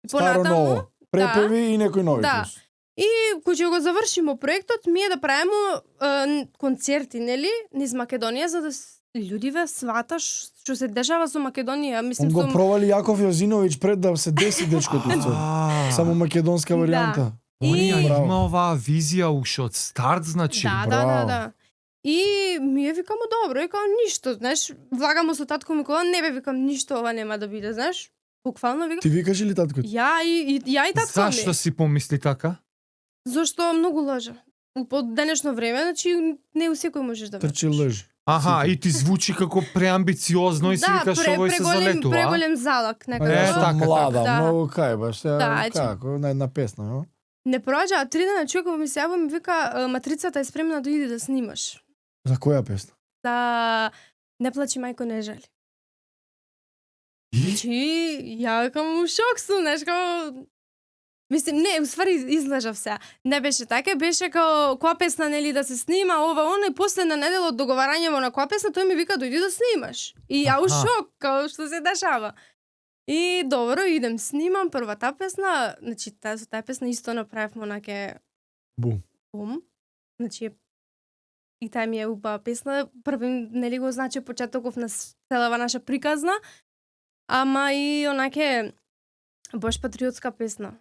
И Старо понатаму, ново. Препеви и некои нови Да. плюс. И кога ќе го завршиме проектот, ми е да правиме концерти, нели, низ Македонија за да луѓиве сваташ што се дешава со Македонија. Он Мислим го со провали Јаков Јозиновиќ пред да се деси дечкото исто. Само македонска варијанта. Он ја Браво. има оваа визија уште од старт, значи. Да, браво. да. И ми е викамо добро, и као ништо, знаеш, влагамо со татко ми кога не бе викам ништо ова нема да биде, знаеш. Буквално викам. Ти викаш или таткото? Ја и татко Зашто ми. си помисли така? Зашто многу лажа. По денешно време, значи не у секој можеш да Трчи веруваш. лъж. Аха, и ти звучи како преамбициозно и си викаш овој се залетува. преголем залак Е, некако. така, сум млада, да. многу кај се Да, значи- како на една песна, но? Не проаѓа 3 дена човекот ми се јави ми вика матрицата е спремна да иде да снимаш. За која песна? Да не плачи мајко не жали. И? Значи, ја викам у шок сум, знаеш, како... Мислим, не, уствари излажав се. Не беше така, беше као која песна нели да се снима, ова, она и последна недела од договарањето на која песна, тој ми вика дојди да снимаш. И ја у Аха. шок, као што се дешава. И добро, идем снимам првата песна, значи со таа песна исто направивме онаке Бум. бум. Значи и таа ми е убава песна, први нели го значи почетоков на целава наша приказна. Ама и онаке баш патриотска песна.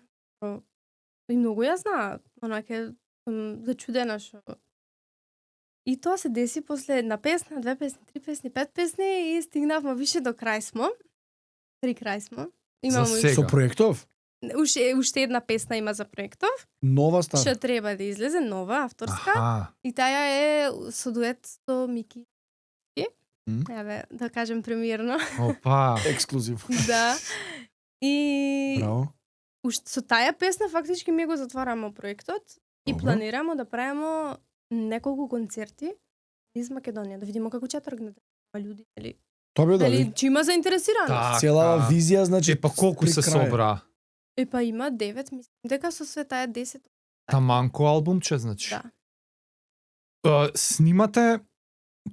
И многу ја знаат, онаке сум зачудена што. И тоа се деси после една песна, 2 песни, 3 песни, 5 песни и стигнавме више до крај смо. При крај смо. Имамо За и сега. Со проектов? уште една песна има за проектов, Нова стара. што треба да излезе нова авторска. Аха. И таа е со дует со Мики. М? Еве, да кажем премиерно. Опа. Ексклузив. Да. И Браво. уште со таа песна фактички ми го затвараме проектот и Добро. планираме да правиме неколку концерти из Македонија, да видиме како ќе тргне луѓе, или Тоа бе дали дали? ќе има заинтересираност. Така. Целава визија, значи... Е, па колку при се крај. собра? Епа има 9, мислам дека со света е 10. Таманко албумче, значи. Да. Снимате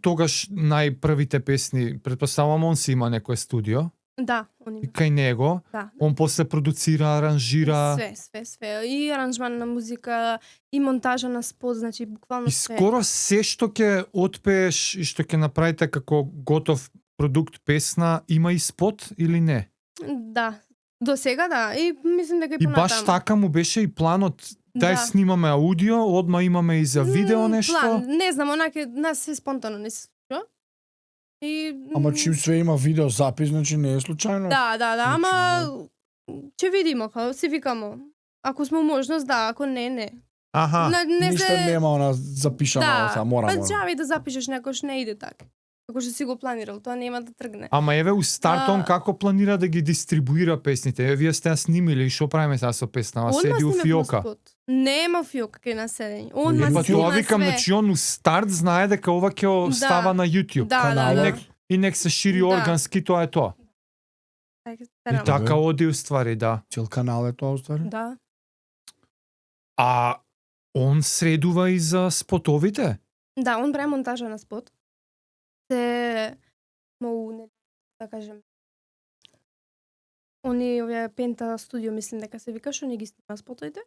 тогаш најпрвите песни, предпоставам он си има некое студио, Да, он и има. кај него, Да. он после продуцира, аранжира, Све. И аранжман на музика, и монтажа на спот, значи буквално и све. скоро се што ќе отпееш и што ќе направите како готов продукт песна, има и спот или не? Да. До сега да. И мислим дека и И понатаму. баш така му беше и планот, дај Да. снимаме аудио, одма имаме и за видео нешто. План, не знам, онаке нас се спонтано не се случува. И Ама чим све има видео запис, значи не е случајно. Да, ама ќе видиме, како си викамо. Ако сме можност, да, ако не, не. Аха. Не Ништо нема она запишано, Да, са мора. па џави да запишеш некош не иде така. Ако што си го планирал, тоа нема да тргне. Ама еве у старт он А- како планира да ги дистрибуира песните? Еве вие сте ја снимиле и што правиме сега со песнава? Он Седи у сниме фиока. спот. Нема фиока кај наседење. Он Е, ма Па снима тоа викам, све. значи он у старт знае дека ова ќе остава на YouTube. Да, Канал, да. И нек се шири Да. органски, тоа е тоа. Така, И старам. така оди уствари, да. Цел канал е тоа уствари. Да. А он средува и за спотовите? Да, он прави монтажа на спот. Се многу, не, да кажем, они овие Пента студио, мислим дека се вика, што не ги снима спотовите.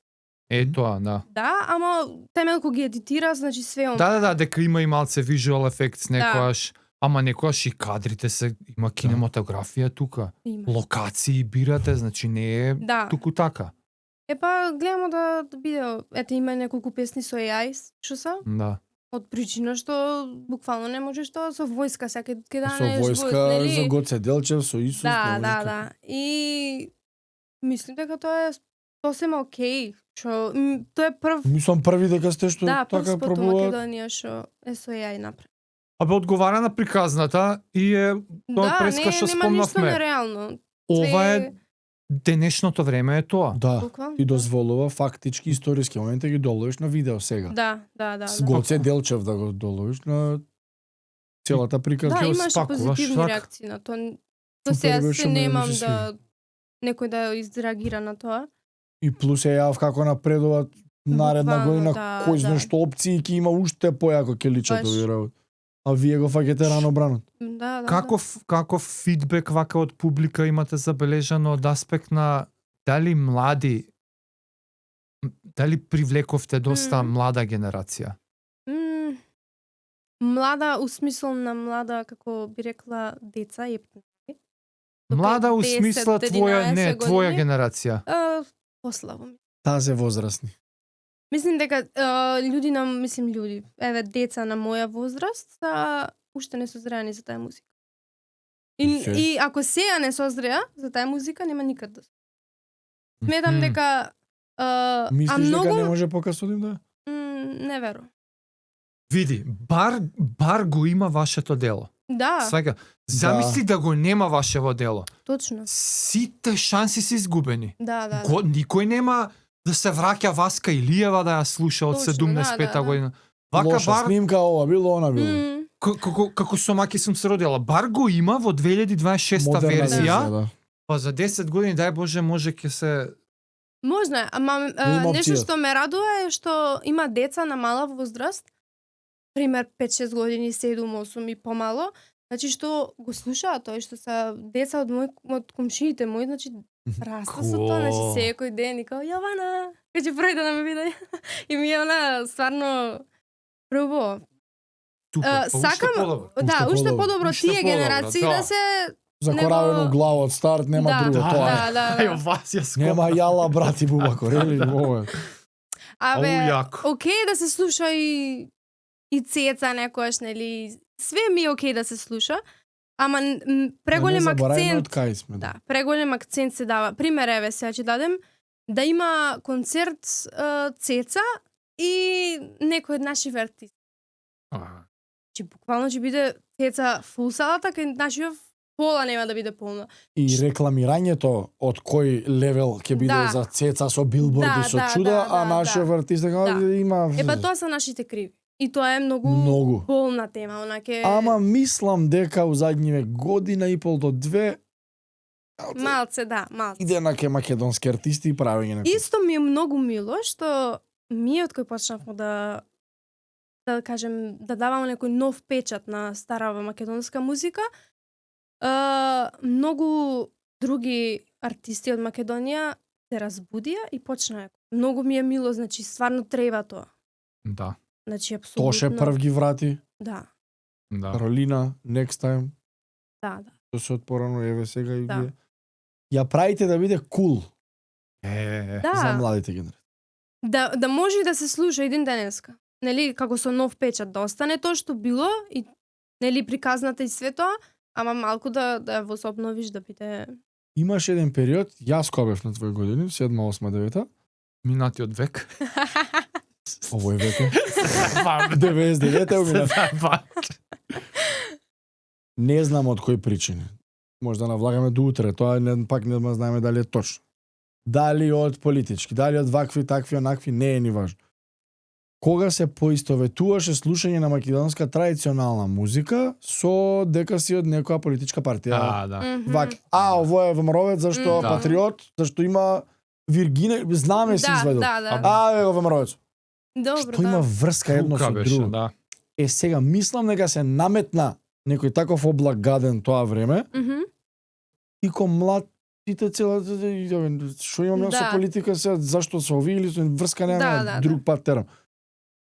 Е тоа, да. Да, ама темелко ги едитира, значи све он. Да, дека има и малце visual effects некојаш. Ама некојаш и кадрите се, има кинематографија тука. Има. Локации бирате, значи не е Да. туку така. Епа, гледаме да биде, ете има неколку песни со AI, што се, Да. од причина што буквално не можеш тоа со војска, сега ќе Со данеш војска, за Гоце Делчев, со Исус. Да, на да, војска. да. И мислим дека тоа е сосема окей. Што тоа е прв Мислам први дека сте што да, прв така спот у пробува. Македонија што е со AI направи. Абе одговара на приказната и тоа Да, преска што нема ништо спомнавме. нереално. Ова е Све- денешното време е тоа. Да, Буквално, и да. дозволува фактички историски моменти ги доловиш на видео сега. Да. С Гоце Делчев да го доловиш на целата приказна. Да, го имаше спакуваш, позитивни така. реакции на тоа. Тоа Супер сега беше, се мене ми немам се да некој да изреагира на тоа. И плюс е јав како напредуваат наредна Буквално, година, да, кој знае да. што опции ќе има уште појако ќе личат Баш. овие работи. А вие го фаќате рано бранот. Да. Каков фидбек вака од публика имате забележано од аспект на дали млади, дали привлековте доста млада генерација? Млада, у смисол на млада, како би рекла, деца, Млада у 10, смисла твоја, 11 не, твоја години. генерација. Послабо. Тазе возрастни. Мислим дека луѓе, еве деца на моја возраст, уште не созреани за таа музика. Океј. И ако сега не созреа за таа музика, нема никад да. Сметам Мгм. дека Мислиш многу дека не може покасно да им да? не верувам. Види, бар го има вашето дело. Да, Сваќа, замисли да го нема вашево дело. точно. Сите шанси се изгубени. Да. Никој нема да се враќа Васка Илиева да ја слуша од Точно, 75-та да. година. Вака Лоша бар, снимка, ова било, она било. како со маки сум се родила, бар го има во 2026 Модерна верзија, да. па за 10 години, дај Боже, може ќе се... Можно е, ама Има нешто опција. што ме радува е што има деца на мала возраст, пример 5-6 години, 7-8 и помало, значи што го слушаат тој, што се деца од комшиите мои, значи раста со тоа, значи секој ден и као Јована, кај пројде да ме види. И ми е она стварно прво. Супер, па уште Сакам, подобро. да, уште подобро. подобро Уште тие подобро, генерации да. да се Закоравено глава од старт, нема Да, друго, тоа е. да. Ајо, вас ја скопна. Нема јала брати бубако, рели, ова е. Абе, јако. окей да се слуша и цеца некојаш, нели, све ми е окей да се слуша, ама преголем Да не забораваме акцент, од кај сме. да, преголем акцент се дава. Пример, еве, сега ќе дадем, да има концерт цеца и некој од наши артисти. Чи буквално ќе биде цеца фул салата, кај нашиот пола нема да биде полна. И рекламирањето од кој левел ќе биде Да. за цеца со билборди Да, со да, чуда, да, а да, нашиот да. артист дека Да. има... Епа тоа се нашите криви. И тоа е многу Многу. болна тема, онаке Ама мислам дека у задниве година и пол до две малце. иде на ке македонски артисти и правење некој. Исто ми е многу мило што ние од кој почнавме да кажем да даваме некој нов печат на старава македонска музика, многу други артисти од Македонија се разбудија и почнаа. Многу ми е мило, значи стварно треба тоа. Да, Значи апсолутно. Тоше прв ги врати, Да, да. Каролина, next time, да. тоа се од порано, еве сега и Да. ги... Ја правите да биде кул Да. за младите генерации. Да може и да се слуша еден денеска. Нели, како со нов печат да остане тоа што било и нели приказната и све тоа, ама малку да во се обновиш да биде. Имаш еден период, јас кога бев на твои години, 7, 8, 9, Минатиот век. овој веќе, 99 е уминат. Не знам од кои причини. Може да навлагаме до утре, тоа пак не знаеме дали е точно. Дали од политички, дали од вакви, такви, онакви, не е ни важно. Кога се поистоветуваше слушање на македонска традиционална музика со дека си од некоја политичка партија. Да. Вак, овој е ВМРО-вец, зашто Да. патриот, зашто има Виргине, знаме си извадил. Да. Еве го ВМРО-вец. Добро, Што има врска едно со друго. Да. Сега мислам дека се наметна некој таков облак гаден тоа време и ко млад сите цела што имам јас со Да. политика сега, зашто се овие или со врска нема, Да. друг пат терам.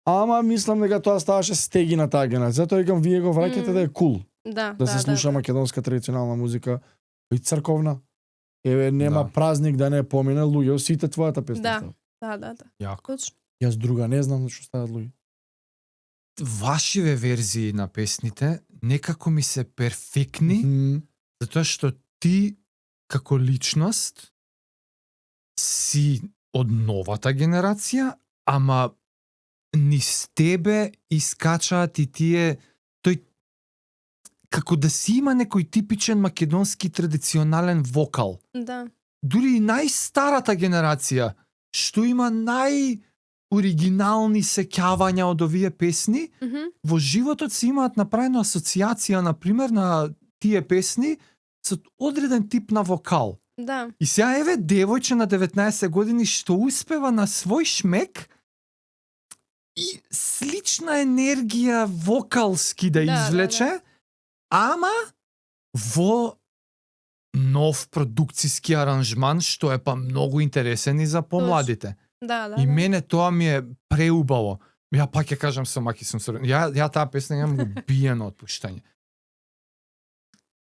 Ама мислам дека тоа ставаше стеги на таа генерација, затоа викам вие го враќате да е кул, да се слуша македонска традиционална музика и црковна. Еве нема Да. празник да не помине луѓе, сите твојата песна. Да. Јако. Точно. Јас друга не знам што стават луѓе. Вашиве верзии на песните некако ми се перфектни, затоа што ти како личност си од новата генерација, ама низ тебе искачаат и тој како да си има некој типичен македонски традиционален вокал. Да. Дури и најстарата генерација, што има најоригинални сеќавања од овие песни, во животот си имаат направено асоциација, например, на тие песни со одреден тип на вокал. Да. И сега еве девојче на 19 години што успева на свој шмек и слична енергија вокалски да извлече, ама во нов продукциски аранжман, што е па многу интересен и за помладите. Да. И мене тоа ми е преубаво. Ја пак ќе кажам со Маки сум се... Ја таа песна имам го биено отпуштање.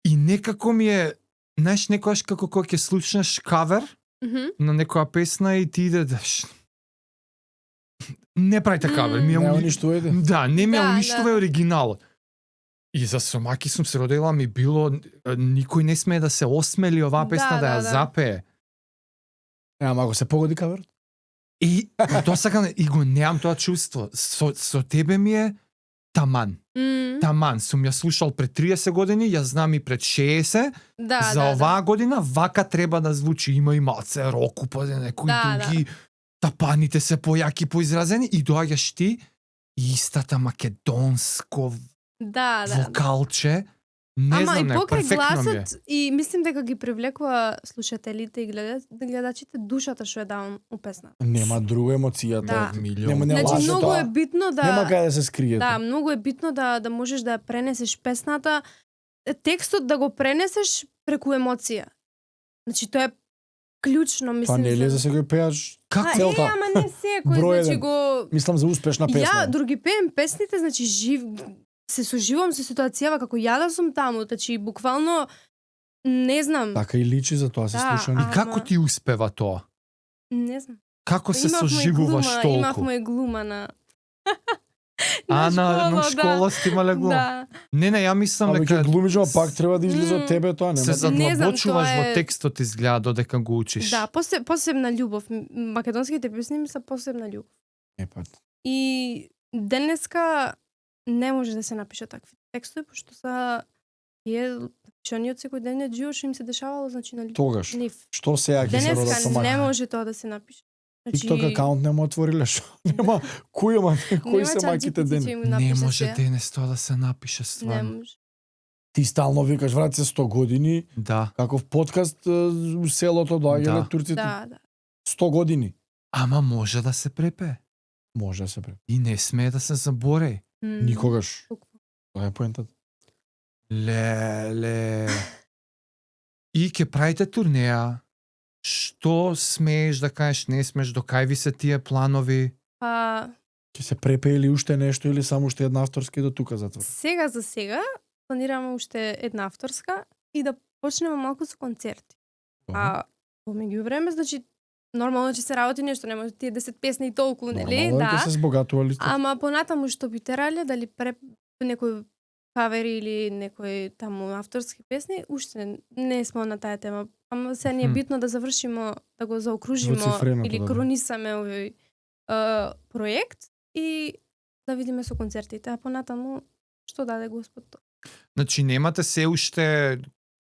И некако ми е, знаеш, некојаш како кога ќе слушнеш кавер на некоја песна и ти иде не правите кавер, ми Не уништувајте. Да, не ми Да, уништувај оригиналот. И за со Маки сум се родила ми било никој не смее да се осмели оваа песна да ја запее. Ама ако се погоди каверот? И тоа сакам и го неам тоа чувство. Со тебе ми е таман. Таман, сум ја слушал пред 30 години, ја знам и пред 60. За оваа година вака треба да звучи. Има и малце рок, некои други. Тапаните се појаки, поизразени и доаѓаш ти и истата македонско вокалче. Не Ама знам, и покрај перфектно ми е. гласот и мислим дека ги привлекува слушателите и гледачите душата што ја давам у песна. Нема друга емоцијата. Да. Нема не Значи лаже многу тоа. е битно да Нема каде да се скриете. Да, многу е битно да можеш да пренесеш песната, текстот да го пренесеш преку емоција. Значи тоа е клучно, мислам. Тоа не е ли за секој пејач? Како Ама не секој, Број значи еден. го Мислам за успешна песна. Ја други пеем песните, значи се соживам со ситуацијава како ја да сум таму, значи буквално не знам. Така и личи за тоа се слуша. И како ти успева тоа? Не знам. Како се соживуваш толку? Имавме и глума на на школа сте имале глума? Да. Не, ја мислам Ама дека ќе глумиш, ама пак треба да излезе од тебе тоа, се нема. задлабочуваш тоа во текстот изгледа додека го учиш. Да, посебна љубов. Македонските песни ми се посебна љубов. И денеска не може да се напише такви текстови, пошто са тие пишаниот секој ден од живот што им се дешавало, значи на Тогаш. нив. Што сега ќе се родат со Денеска не мака? може тоа да се напише. TikTok акаунт нема отвориле што? Нема кои се маките ден? Не може денес тоа да се напише Не стварно. може. Ти стално викаш врат се 100 години, Да. каков подкаст у селото доаѓале Да. турците. Да. 100 години. Ама може да се препе. Може да се пре. И не смее да се забораи. Никогаш. Тоа е поентата. Леле. И ќе правите турнеја. Што смееш да кажеш, не смееш, до кај ви се тие планови? Па, Ќе се препе или уште нешто или само уште една авторска и до тука затвор. сега за сега планираме уште една авторска и да почнеме малку со концерти. А во меѓувреме, значи нормално ќе се работи нешто, нема тие 10 песни и толку, нели? Нормално ќе Да. се збогатува листата. Ама понатаму што би терале, дали некој кавери или некој таму авторски песни, уште не сме на таа тема. Ама се ни е битно да завршимо, да го заокружимо Двоцифреното, или да. кронисаме овој проект и да видиме со концертите, а понатаму што даде Господ тоа. Значи немате се уште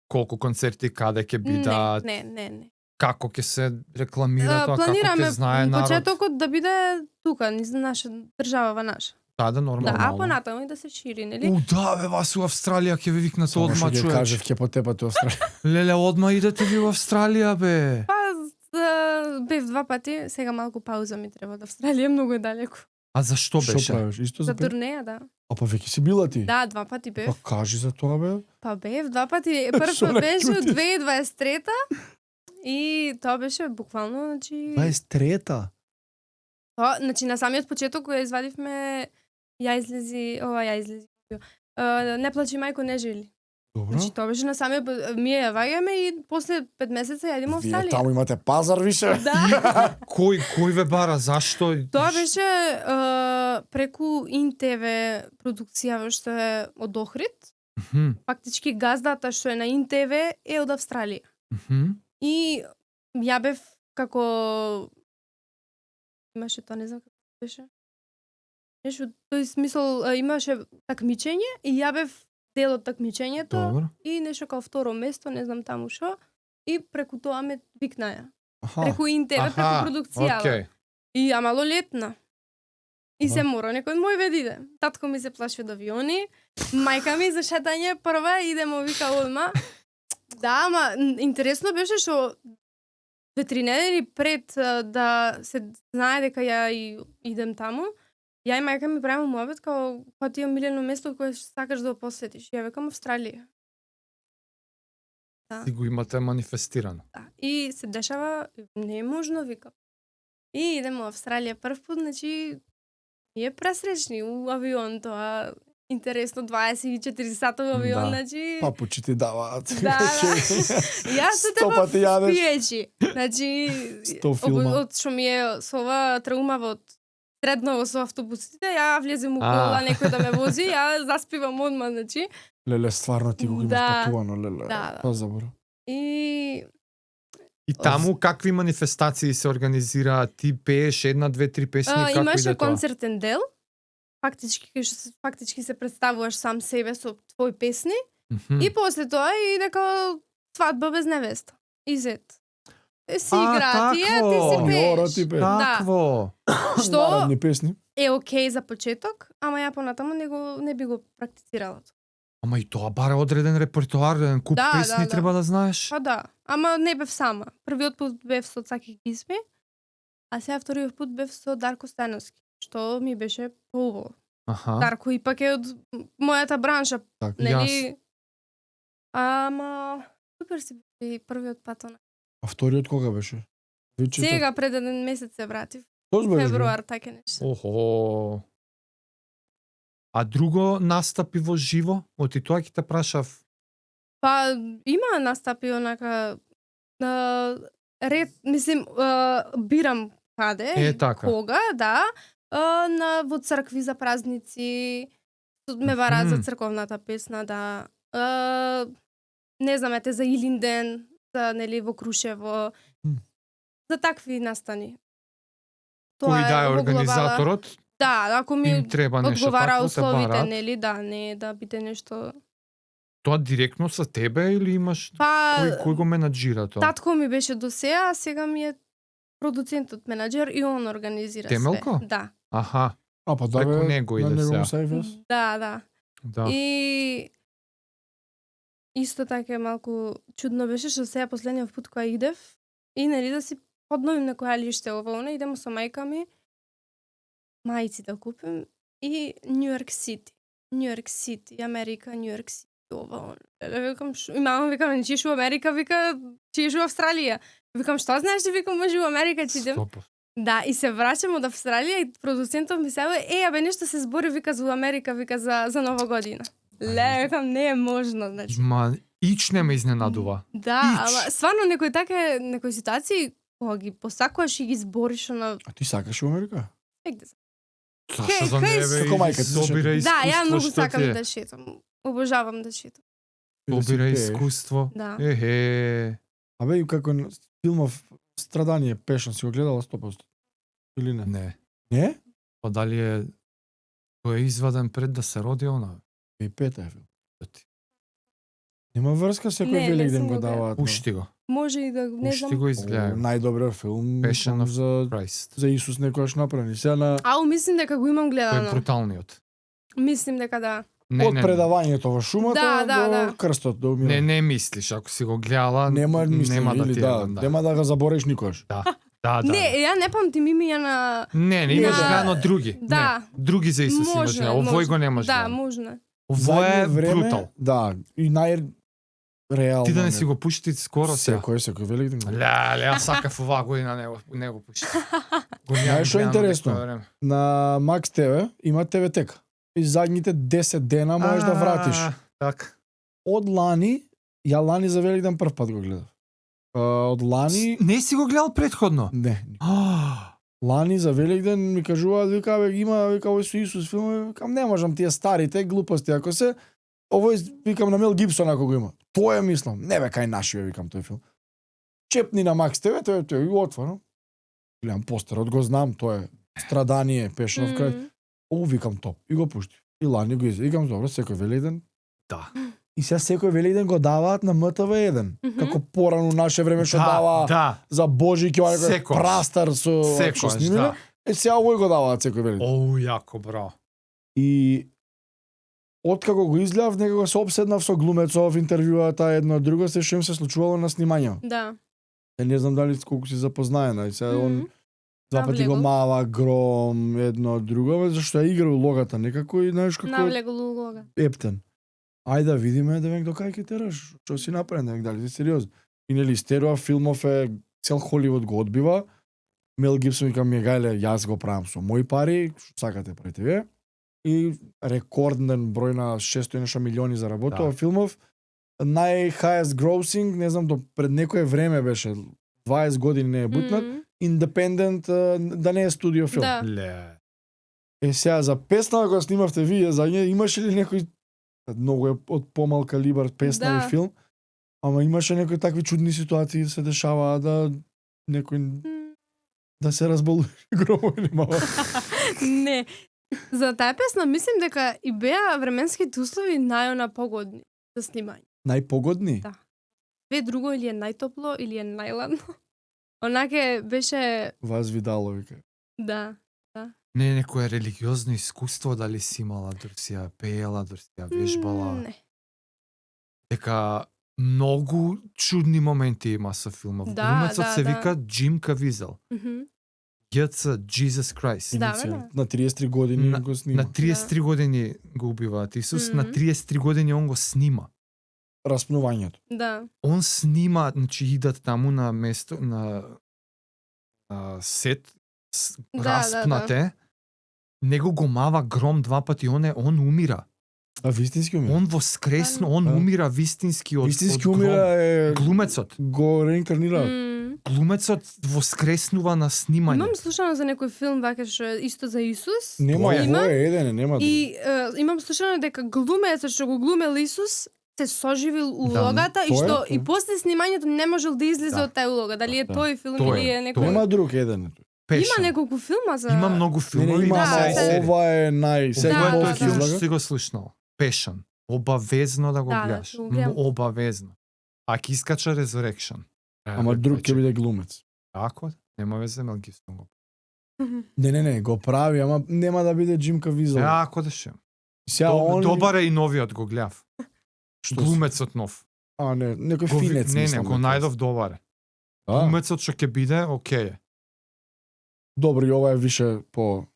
колку концерти каде ќе бидат, Не. како ќе се рекламира тоа, како Планираме ќе знае народ. почетокот да биде тука, низ наша држава наша. Да, нормално. Да, а понатаму и да се шири, нели? Да, бе, вас у Австралија ќе ве викнат Само што одма ќе човеч. кажев ќе потепате Австралија. Леле, одма идете ви у Австралија, бе. Па, бев 2 пати, сега малку пауза ми треба од Австралија, многу е далеко. А зашто Што беше? правиш? Исто За за тебе? турнеја, да. А па веќе си била ти? Да, 2 пати бев. Па кажи за тоа, бе. Па бев 2 пати. Што Прва не беше од чутиш? 2023 и тоа беше буквално, значи... 23-та. Тоа, значи на самиот почеток кога извадивме ја излези. Не плачи мајко, не жели. Добро. Значи тоа беше на самиот ние ја ваѓаме и после 5 месеца ја идеме во Вие Австралија. таму имате пазар више. Да. Кој ве бара? Зашто? Тоа беше преку ИНТВ продукција што е од Охрид. Мгм, Фактички газдата што е на ИНТВ е од Австралија. мгм. И ја бев како имаше тоа, не знам како беше. Нешто тој смисол имаше такмичење и ја бев дел од такмичењето Добро. и нешто како второ место, не знам таму шо, и преку тоа ме викнаја. Аха. Преку интернет, преку продукцијава. окей. И ја малолетна. И се Ага. мора некој мој да иде. Татко ми се плаши од авиони, мајка ми за шетање прва идемо вика одма. Да, ама интересно беше што 2-3 недели пред да се знае дека ја идем таму, ја и мајка ми правиме муабет како кој ти е милено место кое сакаш да го посетиш. Ја викам Австралија. Да. Ти го имате манифестирано. Да. И се дешава, не е можно, викам. И идемо во Австралија прв пат, значи, ние пресречни у авион, тоа интересно 24 сата во авион, Да. значи... Папучи ти даваат. Да, да. Јас се 100 пати јадеш. спиечи. Значи, 100 филма. од што ми е со ова траумава од средново со автобусите, ја влезем у кола, некој да ме вози, ја заспивам одма, значи. Леле, стварно ти го имаш Да. татуано, леле. Да, да. Тоа забора. И И таму какви манифестации се организираат? Ти пееш 1, 2, 3 песни, како имаше иде тоа? концертен дел. Фактички се представуваш сам себе со твои песни. Мгм. И после тоа иде како свадба без невеста. И зет. Си игра тие, ти си Јоро пееш. ти пееш. Такво. Што Народни песни. е окей за почеток, ама ја понатаму не би го практицирала. Ама и тоа бара одреден репертоар, еден куп Да, песни да, да. треба да знаеш. Па да, ама не бев сама. Првиот пат бев со Цаки Кисми, а сега вториот пат бев со Дарко Становски, што ми беше поубаво. Аха. Дарко ипак е од мојата бранша, Така. нели? Ама супер си беше и првиот пат она. А вториот кога беше? Вече Сега пред еден месец се вратив. Тоа беше. Февруар, така нешто. Охо. А друго настапи во живо? Оти тоа ќе те прашав. Па има настапи онака ред, мислим, бирам каде, Е, така. кога, да, во цркви за празници, ме бараат за Мгм. црковната песна, да. Не знам, ете за Илинден, за нели во Крушево. Мм. За такви настани. Кој да е во глобала. организаторот, Да, ако ми им треба нешто одговара такво, те условите, бараат. нели, да, не да биде нешто. Тоа директно со тебе или имаш Па кој го менаџира тоа? татко ми беше до сега, а сега ми е продуцентот, менаџер и он организира Темелко? све. Да. Аха, А па да преку бе, него на иде него сега. му сајфес. Да, да. да. И исто така малку чудно беше што сега последниот пат кога идев и нели да си подновим некоја лиште ова она, идемо со мајка ми мајци да купим и Нью-Йорк Сити. Нью-Йорк Сити, Америка, Нью-Йорк Сити, ова она. Викам, и мама вика, не чиеш у Америка, вика, чиеш у Австралија. Викам, што знаеш, викам, може у Америка ќе идем. 100%. Да, и се враќам од Австралија и продуцентот ми се јави, абе нешто се збори, вика, за Америка, вика, за Нова година. Ле, викам, не е можно, значи. Ма, ич не ме изненадува. Да, Ич. ама стварно некои ситуации кога ги посакуваш и ги збориш на А ти сакаш во Америка? негде. Зашто за кај небе како мајка ти се собира шета? Да, ја искуство, многу што сакам ти е? да шетам. Обожавам да шетам. Собира Ти си пееш. искуство. Да. Ехе. Абе, и како филмов Страдание, Пешан, си го гледала 100%? Или не? Не. Не? Па дали е тој е изваден пред да се роди она? И пета е филм. Да ти Нема врска, Не, секој не Великден сум го го гледала. даваат. пушти го. Може и да не Пушти знам. го изгледа. Најдобриот филм Passion of за Christ. за Исус некојаш направени. Сега на Ау, мислим дека го имам Тој е гледано. бруталниот. Мислим дека да. Не, од не, предавањето во шумата Да, да, до да. крстот до умира. не мислиш, ако си го гледала, Нема мислење, нема да или ти да, да. нема да го забориш никош. Да, да. Не, ја не памтим имија на Не, имаш На- гледано други. Да. Не, други за Исус имаш Може, гледано. Овој може. го немаш Да, гледано. можно. Овој е Задње брутал. Да, и реално. Ти да не си го пушти скоро сега. Секој Великден. Леле, јас сакав оваа година не го пушти. Го Знаеш што е гледано интересно? некое време. На Макс ТВ има ТВ тека. И задните 10 дена можеш да вратиш. Така. Од лани, ја лани за Великден прв пат го гледав. Од лани, Не си го гледал предходно? не. А, Лани за Великден ми кажуваат, вика, бе, има, вика, овој со Исус филм, викам, не можам тие старите глупости, ако се, овој, викам, на Мел Гибсон ако го има. Тоа е мислам, не бе, кај нашиве, викам, тој филм. Чепни на Макс ТВ, тој го отворам. Гледам постерот, го знам, тоа е Страдание, Passion of Christ. Мм. О, викам топ. И го пушти. И лани го изеди. Викам, добро, секој Великден. Да. И сега секој Великден го даваат на МТВ1. Како порано наше време што дава Да. за Божик и Секојаш. некој прастар со што Секојаш, снимиле. да. Сега овој го даваат секој Великден. Оу, јако, браво. И откако го изгледав, некако се обседнав со глумецов, интервјуата, едно друго, се што им се случувало на снимања. Да. Не знам дали колку си запознаена. И сега он два пати го Навлегол. мава гром, едно друго, зашто ја игра улогата некако и знаеш како Навлегол улога. ептен. Ајде да видиме да век до кај ќе тераш, што си направен, да век дали си сериозно. И нели стерео филмов е цел Холивуд го одбива. Мел Гибсон вика ми гајле, јас го правам со мои пари, што сакате правите вие. И рекорден број на 600 и нешто милиони заработува Да. филмов. Нај-highest grossing, не знам, до пред некое време беше, 20 години не е бутнат, independent, да не е студио филм. Да. Ле. Сега за песна кога снимавте вие, за неја имаше ли некој многу е од помал калибар песна Да. и филм, ама имаше некои такви чудни ситуации се дешаваа да некој да се разболува громови немава. Не. За таа песна мислим дека и беа временските услови најона погодни за снимање. Најпогодни? Да. Све друго или е најтопло или е најладно. Онаке беше Вас видало, вика. да. Не некое религиозно искуство дали си имала, дори си ја пеела, дори си ја вежбала. Не. Дека многу чудни моменти има со филмов. Да, Глумецот да, се да. вика Джим Кавизел. Мгм. JC, Jesus Christ. Да, Иницијал. бе, На 33 години го снима. На 33 години го убиваат Исус, на Мгм. 33 години он го снима. Распнувањето. Да. Он снима, значи идат таму на место, на сет, Да, распнате, него го мава гром два пати, он умира. А вистински умира? Он воскресно, он Да. умира вистински од Вистински од гром. умира е... Глумецот. Го реинкарнира. Глумецот воскреснува на снимање. Имам слушано за некој филм вака што е исто за Исус. Нема, Тоа е. ово е еден, нема друго. И имам слушано дека глумецот што го глумел Исус се соживил улогата и тоа е, што тоа е. и после снимањето не можел да излезе Да. од тај улога. Дали е Да. тој филм Тоа или е, е тоа некој... Нема друг еден. Пешен. Има неколку филма за... Има многу Не, филмови, не, има, Да, ама се- ова е нај... Сега Да, да, да, филм да. што си го слушнал. Пешен. Обавезно да го Да, гледаш. да, го гледам. Обавезно. А ќе искача Resurrection. Ама друг ќе биде глумец. Како? Нема везе, Мел Гибсон го. Не, го прави, ама нема да биде Джим Кавизел. Ако да ше. Сега он... Добар е и новиот го гледав. Што си? Глумецот нов. А, не, некој Го ви- финец, не, мислам. го дека е. најдов добар е. А, Глумецот што ќе биде, окей е. Добро, и ова е више по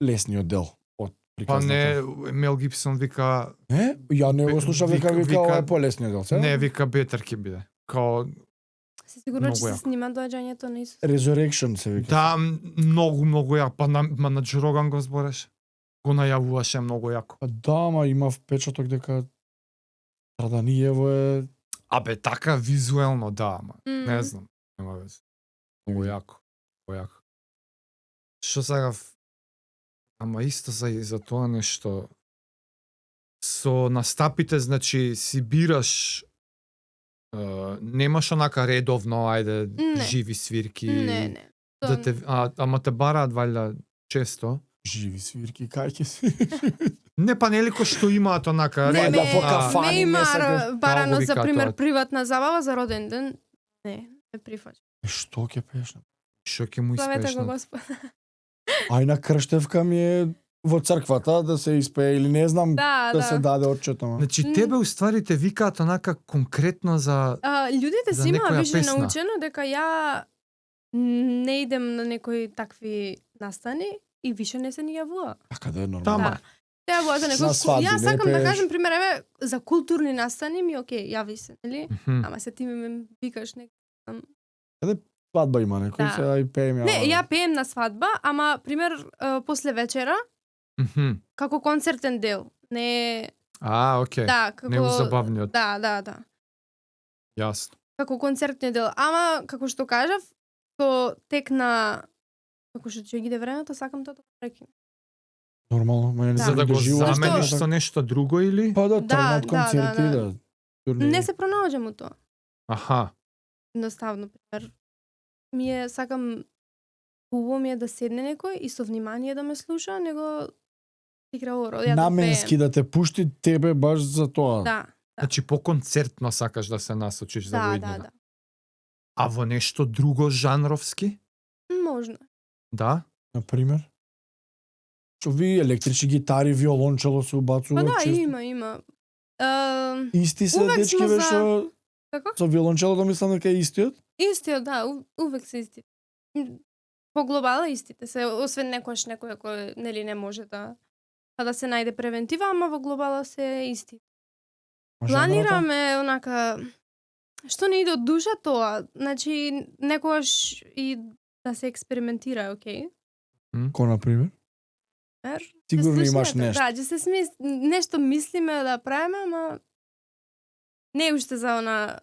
лесниот дел од Па приказната. не, Мел Гибсон вика, Не? Ја не го слушав дека вика ова е по лесниот дел. Сега? не, вика бетер ќе биде. Као, Се сигурно Многу че се јако. снима доаѓањето на Исус. Resurrection се вика. да, многу ја, па на Джо Роган го збореше. Го најавуваше многу јако. Па да, ама има впечаток дека Страданиево е Абе, така визуелно, да, ама не Мм. знам, нема везе. Многу јако, многу јако. Што сега, ама исто за тоа нешто, со настапите, значи, си бираш, немаш онака редовно, ајде, Не. живи свирки, Не. да Тоа те, ама те бараат валјда често. живи свирки, кај ќе си. Не, па нели кој што имаат онака Не, Па редовно, да, по кафани, ме не има сакаш- барано Како за вика пример тоа? приватна забава за роден ден. Не прифаќам. Што ќе пееш? што ќе му Славете испееш го на Господ. Ај на крштевка ми е во црквата да се испее или не знам Да, се даде отчет, ама. Значи, тебе уствари те викаат онака конкретно за... Луѓето За си имаа некоја више песна. научено дека ја не идем на некои такви настани и више не се ни јавува. Така да е нормално. Тама. Да. Се јавува за некој... На свадби, Јас не сакам да пееш. кажем, пример, еве, за културни настани ми окей, јави се, нели? Мгм. Ама се ти ме викаш нека... Свадба има некој, Да. сега и пеем ја. Не, ја пеем на свадба, ама, пример, после вечера, Мгм. како концертен дел. Не, Окей. да, како... Не узабавниот. Да. Јасно. Како концертен дел. Ама, како што кажав, со тек на... Како што ќе иде времето, сакам тоа да го прекинам. Нормално, ма не Да. За да го живееш замениш така. со нешто друго или? Па да, Да, тргнат да, концерти, да, да. турнеи. Не се пронаоѓам у тоа. Аха. Едноставно, пример. Ми е, сакам, убаво ми е да седне некој и со внимание да ме слуша, него игра оро, ја наменски да те пушти тебе баш за тоа. Да, Значи по-концертно сакаш да се насочиш за да, воиднина. да. А во нешто друго жанровски? Можно. Да? На пример? Што ви електрични гитари, виолончело се убацува Па да, често. има. Исти се Увек дечки смо бе за- што Како? со виолончелото мислам дека е истиот. Истиот, да, увек се исти. По глобала истите се, освен некојаш некој кој нели не може да се најде превентива, ама во глобала се исти. Планираме онака што не иде од душа тоа, значи некојаш и да се експериментира, окей. Ко на пример? Ер, Сигурно ќе имаш слушнете. нешто. Да, ќе се нешто мислиме да правиме, ама не уште за она.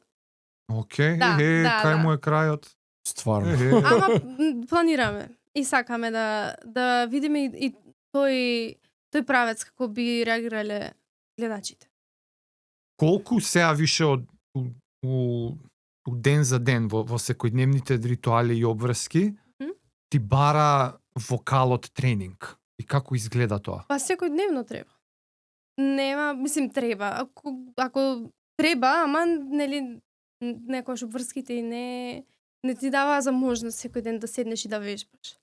Океј, Да, да, кај да. му е крајот? Стварно. Ама планираме и сакаме да видиме и тој правец како би реагирале гледачите. Колку сега више у ден за ден во секојдневните ритуали и обврски ти бара вокалот тренинг? И како изгледа тоа? Па секојдневно треба. Нема, мислим треба. Ако треба, ама нели некојаш обврските и не ти дава за можност секој ден да седнеш и да вежбаш.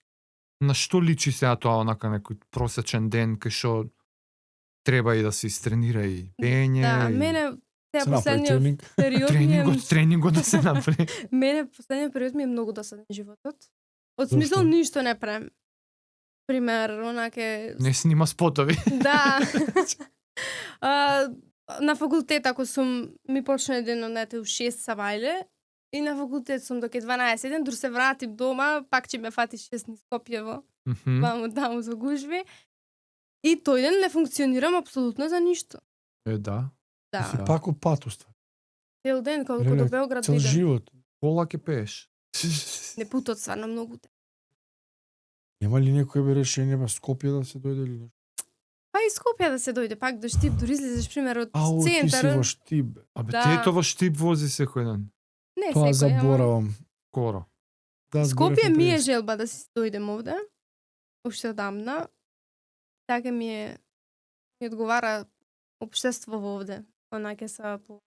На што личи сега тоа онака некој просечен ден кај што треба и да се истренира и пење? Да, и... мене Се сега направи последниот тренинг. период Тренингот да се направи. мене последниот период ми е многу досаден животот. Од Зошто? смисол ништо не правам. Пример, онаке Не снима спотови. да. На факултет ако ми почне денот нете у 6 сабајле и на факултет сум до ке 12 ден, дур се вратим дома, пак ќе ме фати 6 низ Скопјево, ваму таму за гужви. И тој ден не функционирам апсолутно за ништо. Да. Да. Си пак у пат уствари. Цел ден колку Леле, до Белград Цел идам. живот. Пола ке пееш. Не путот стварно многу. Нема ли некој решение ба Скопје да се дојде или нешто? Па и Скопје да се дојде, пак до Штип, дури излезеш пример од Ау, ти си центар. во Штип. Абе, Да. тето во Штип вози секој ден. Не Тоа секој, ама заборавам. Скоро. Да, Скопје зборевме ми е преди. желба да си дојдем овде. Уште одамна. Така ми одговара општеството овде. Онаке са по...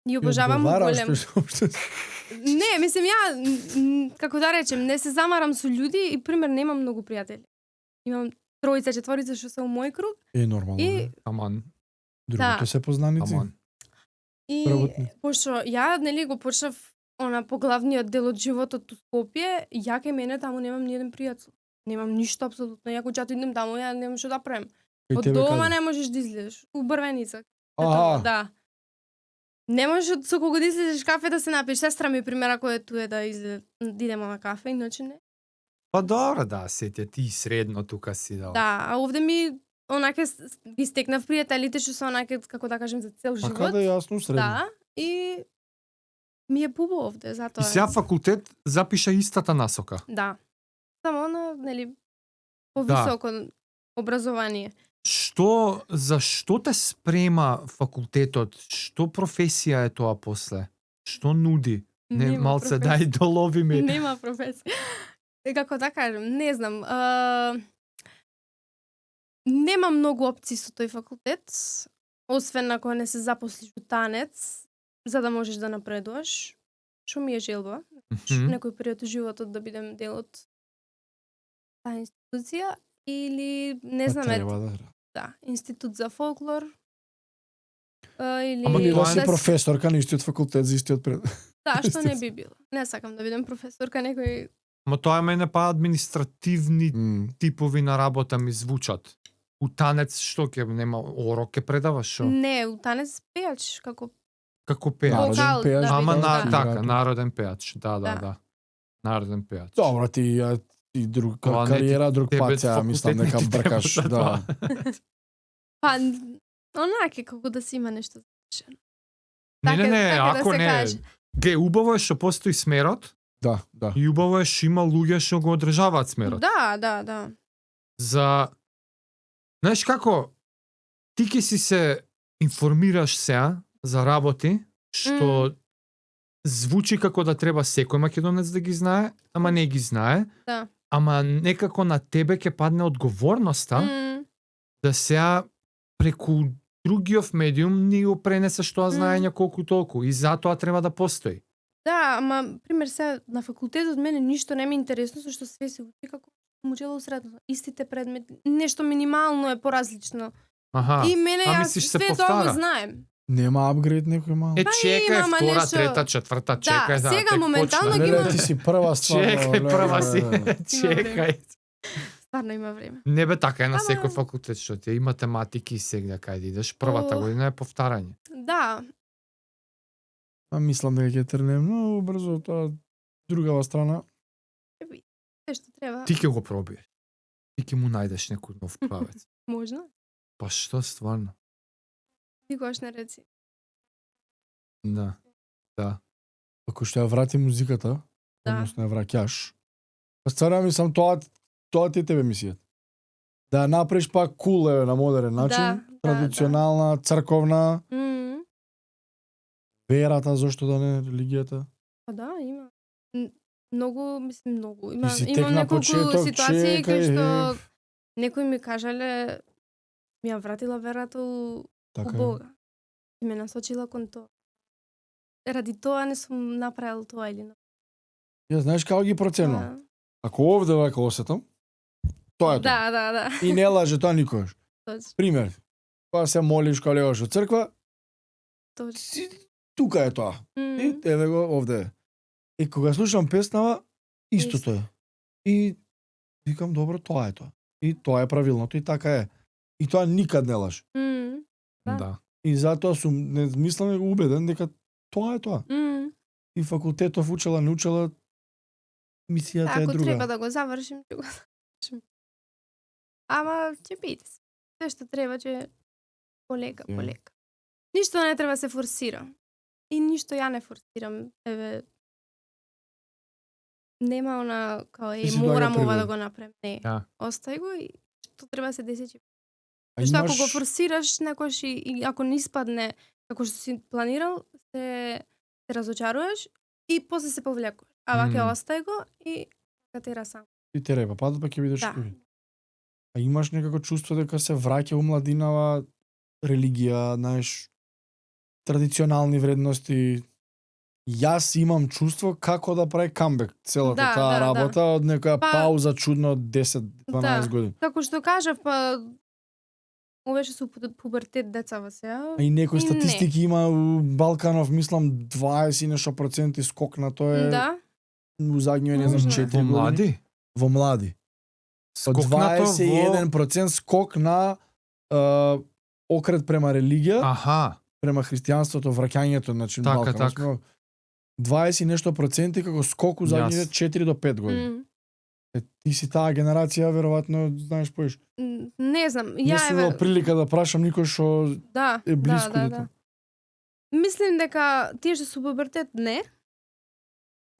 Ни обожавам Одговара голем. уште. Не, мислим како да речем, не се замарам со луѓе и пример немам многу пријатели. Имам тројца, четворица што се у мој круг Е нормално. и И... Аман. Другото да. се познаници. Аман. И Работни. пошто ја нели го почнав поглавниот дел од животот у Скопје, ја кај мене таму немам ни еден пријател. Немам ништо апсолутно. Ја кога идем таму, ја немам што да правам. Кај Од тебе дома каде? не можеш да излезеш. У Брвеница. Аха. Да. Не можеш со кого да излезеш кафе да се напиеш. Сестра ми примера која е туе да идеме на кафе, иначе не. Па добро, да, сетја ти средно тука си да. Да, а овде ми онаке ги стекнав пријателите што се онаке како да кажем за цел Па живот. каде јасно средно? Да, и ми е пубаво овде, И затоа. сега факултет запиша истата насока. Да. Само на, нели, повисоко образование. Зашто те спрема факултетот? Што професија е тоа после? Што нуди? Не, Нема малце професија. дај долови ми. Нема професија. Како да кажем, не знам. Нема многу опции со тој факултет, освен ако не се запослиш у танец, за да можеш да напредуваш. Што ми е желба. Мгм. Некој период у животот да бидем дел од таа институција или не Па знам, треба да. да, институт за фолклор. Или Ама Или да тоа си е- професорка на истиот факултет за истиот пред. Да, што не би било. Не сакам да бидам професорка, некој... Ма тоа мене па административни типови на работа ми звучат. У танец што ќе нема орок ќе предаваш што? Не, у танец пејач, како... Како пејач. Народен Вокал, пејач, да, Ама видиш, на да. така, народен пејач. Да, да, Да. да. Народен пејач. Добро, ти друг Тоа не ти- кариера, друг тебе пат, ја факултет мислам не дека ти треба бркаш, за да. тоа. Па, онаке, како да си има нешто завршено. Не, не, не, така да ако се не. каже. Ге, убаво е што постои смерот Да, да. и убаво е што има луѓе што го одржаваат смерот. Да, да, да. За знаеш како ти ќе си се информираш сега за работи што звучи како да треба секој македонец да ги знае, ама не ги знае. Да. Ама некако на тебе ќе падне одговорноста да сега преку другиот медиум ни го пренесеш тоа знаење колку толку и затоа треба да постои. Да, ама пример се на факултетот мене ништо не ми е интересно зашто све се учи како му учела у средно. Истите предмети, нешто минимално е поразлично. Аха. И мене јас мислиш се све тоа повтара? го знаем. Нема апгрейд некој мал. Чекај, има, ама втора, нешто- трета, четврта, чекај да. сега тек моментално почна. ги има- Леле, ти си прва ствар. Чекај, прва си. Чекај. Стварно има време. Не бе така е на Ама- секој факултет што ти е, и математики и сега кај да идеш. Првата О. година е повтарање. Да, Мислам дека ќе трне многу брзо тоа другава страна. се што треба. Ти ќе го пробиеш. Ти ќе му најдеш некој нов правец. Можно? Па што стварно? Никогаш не реци. Да. Ако што ја врати музиката, Да. односно ја враќаш. Па стварно мислам тоа ти е тебе мисијата. Да ја направиш пак кул еве на модерен начин, Да, традиционална, црковна, Мм. верата, зошто да не религијата. Па да, има. Многу, мислим многу. Има Ти си тек имам на неколку почеток, ситуации кои чекај, што некои ми кажале ми ја вратила верата у Така е. Бога. И ме насочила кон тоа. Ради тоа не сум направил тоа или не. Ја знаеш како ги проценувам? Да, Ако овде вака осетам, тоа е тоа. да. И не лаже тоа никогаш. Точно, Пример, кога се молиш, кога легаш во црква, точно. си, тука е тоа. И Мм. еве го овде е. И кога слушам песнава, истото е. И викам, добро, тоа е тоа. И тоа е правилното и така е. И тоа никад не лаже. Мм. Да. Да. И затоа сум, не мислам, него убеден дека тоа е тоа. Мм. И факултетов учела, не учела, мисијата е Ако друга. треба да го завршим, ќе го завршим. Ама ќе биде се. Се што треба ќе полека, Ја. полека. Ништо не треба се форсира. И ништо ја не форсирам. Еве, нема она као Ти си доаѓа морам ова природно. да го направам. Не. Да. Остави го и што треба да се деси ќе. А Што ако го форсираш некош и ако не испадне како што си планирал, се разочаруваш и после се повлекуваш. А ваќе Мм. остави го и катера сам. Ти те репа, па ќе видиш Да. што ви. А имаш некако чувство дека се враќа у младинава религија, знаеш, традиционални вредности. Јас имам чувство како да прави камбек целата Да, таа да, работа од некоја Па- пауза чудно од 10-12 години. Како што кажав, па овеше со пубертет децава сега. А и некои И не. статистики има у Балканов, мислам 20 и нешто проценти скок на тоа е Да, у задњиве не знам Можно. 4 Во години. млади? Во млади. Од Скокнато 21% скок на окрет према религија, Аха. према христијанството, враќањето, значи Така, Балкан. така. Сме 20 и нешто проценти како скок у задњиве Јас. 4 до 5 години. М, Ти си таа генерација, веројатно знаеш поиш. не знам, Не ја сум имал прилика да прашам никој што да, е блиску да, до да, тоа. да. Мислим дека тие што со пубертет не,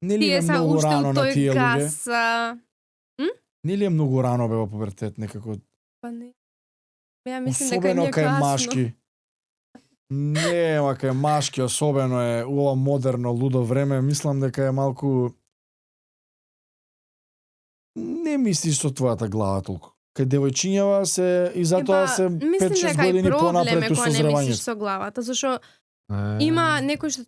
Нели е тие се многу уште рано у на тој тие луѓе? гас. Нели е многу рано бе во пубертет некако? Па не. Ја мислим дека им Особено е кај касно. машки. Не, ма кај машки особено е ова модерно лудо време, мислам дека е малку не мислиш со твојата глава толку. Кај девојчињава се и затоа се 5-6 дека и години проблем понапред у е кога не мислиш созревањето. со главата, зашо има некој што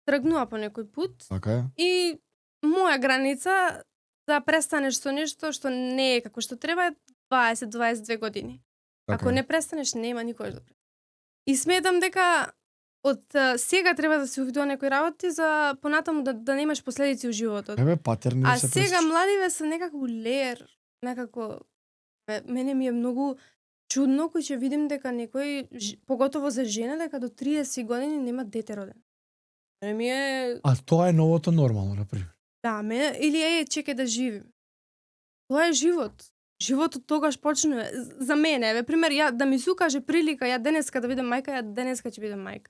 тргнува по некој пат Така е. и моја граница да престанеш со нешто што не е како што треба е 20-22 години. Така Ако е. не престанеш, нема никој да престане. И сметам дека од сега треба да се увидува некои работи за понатаму да немаш последици у животот. Еве патерни да А се сега пресечат. младиве се некако леер, некако мене ми е многу чудно кој ќе видим дека некој поготово за жена дека до 30 години нема дете родено. Мене ми е А тоа е новото нормално, на пример. да, мене или чекај да живим. Тоа е живот. Животот тогаш почнува. За мене, еве пример, ја да ми се укаже прилика, ја денеска да бидам мајка, ја денеска ќе бидам мајка.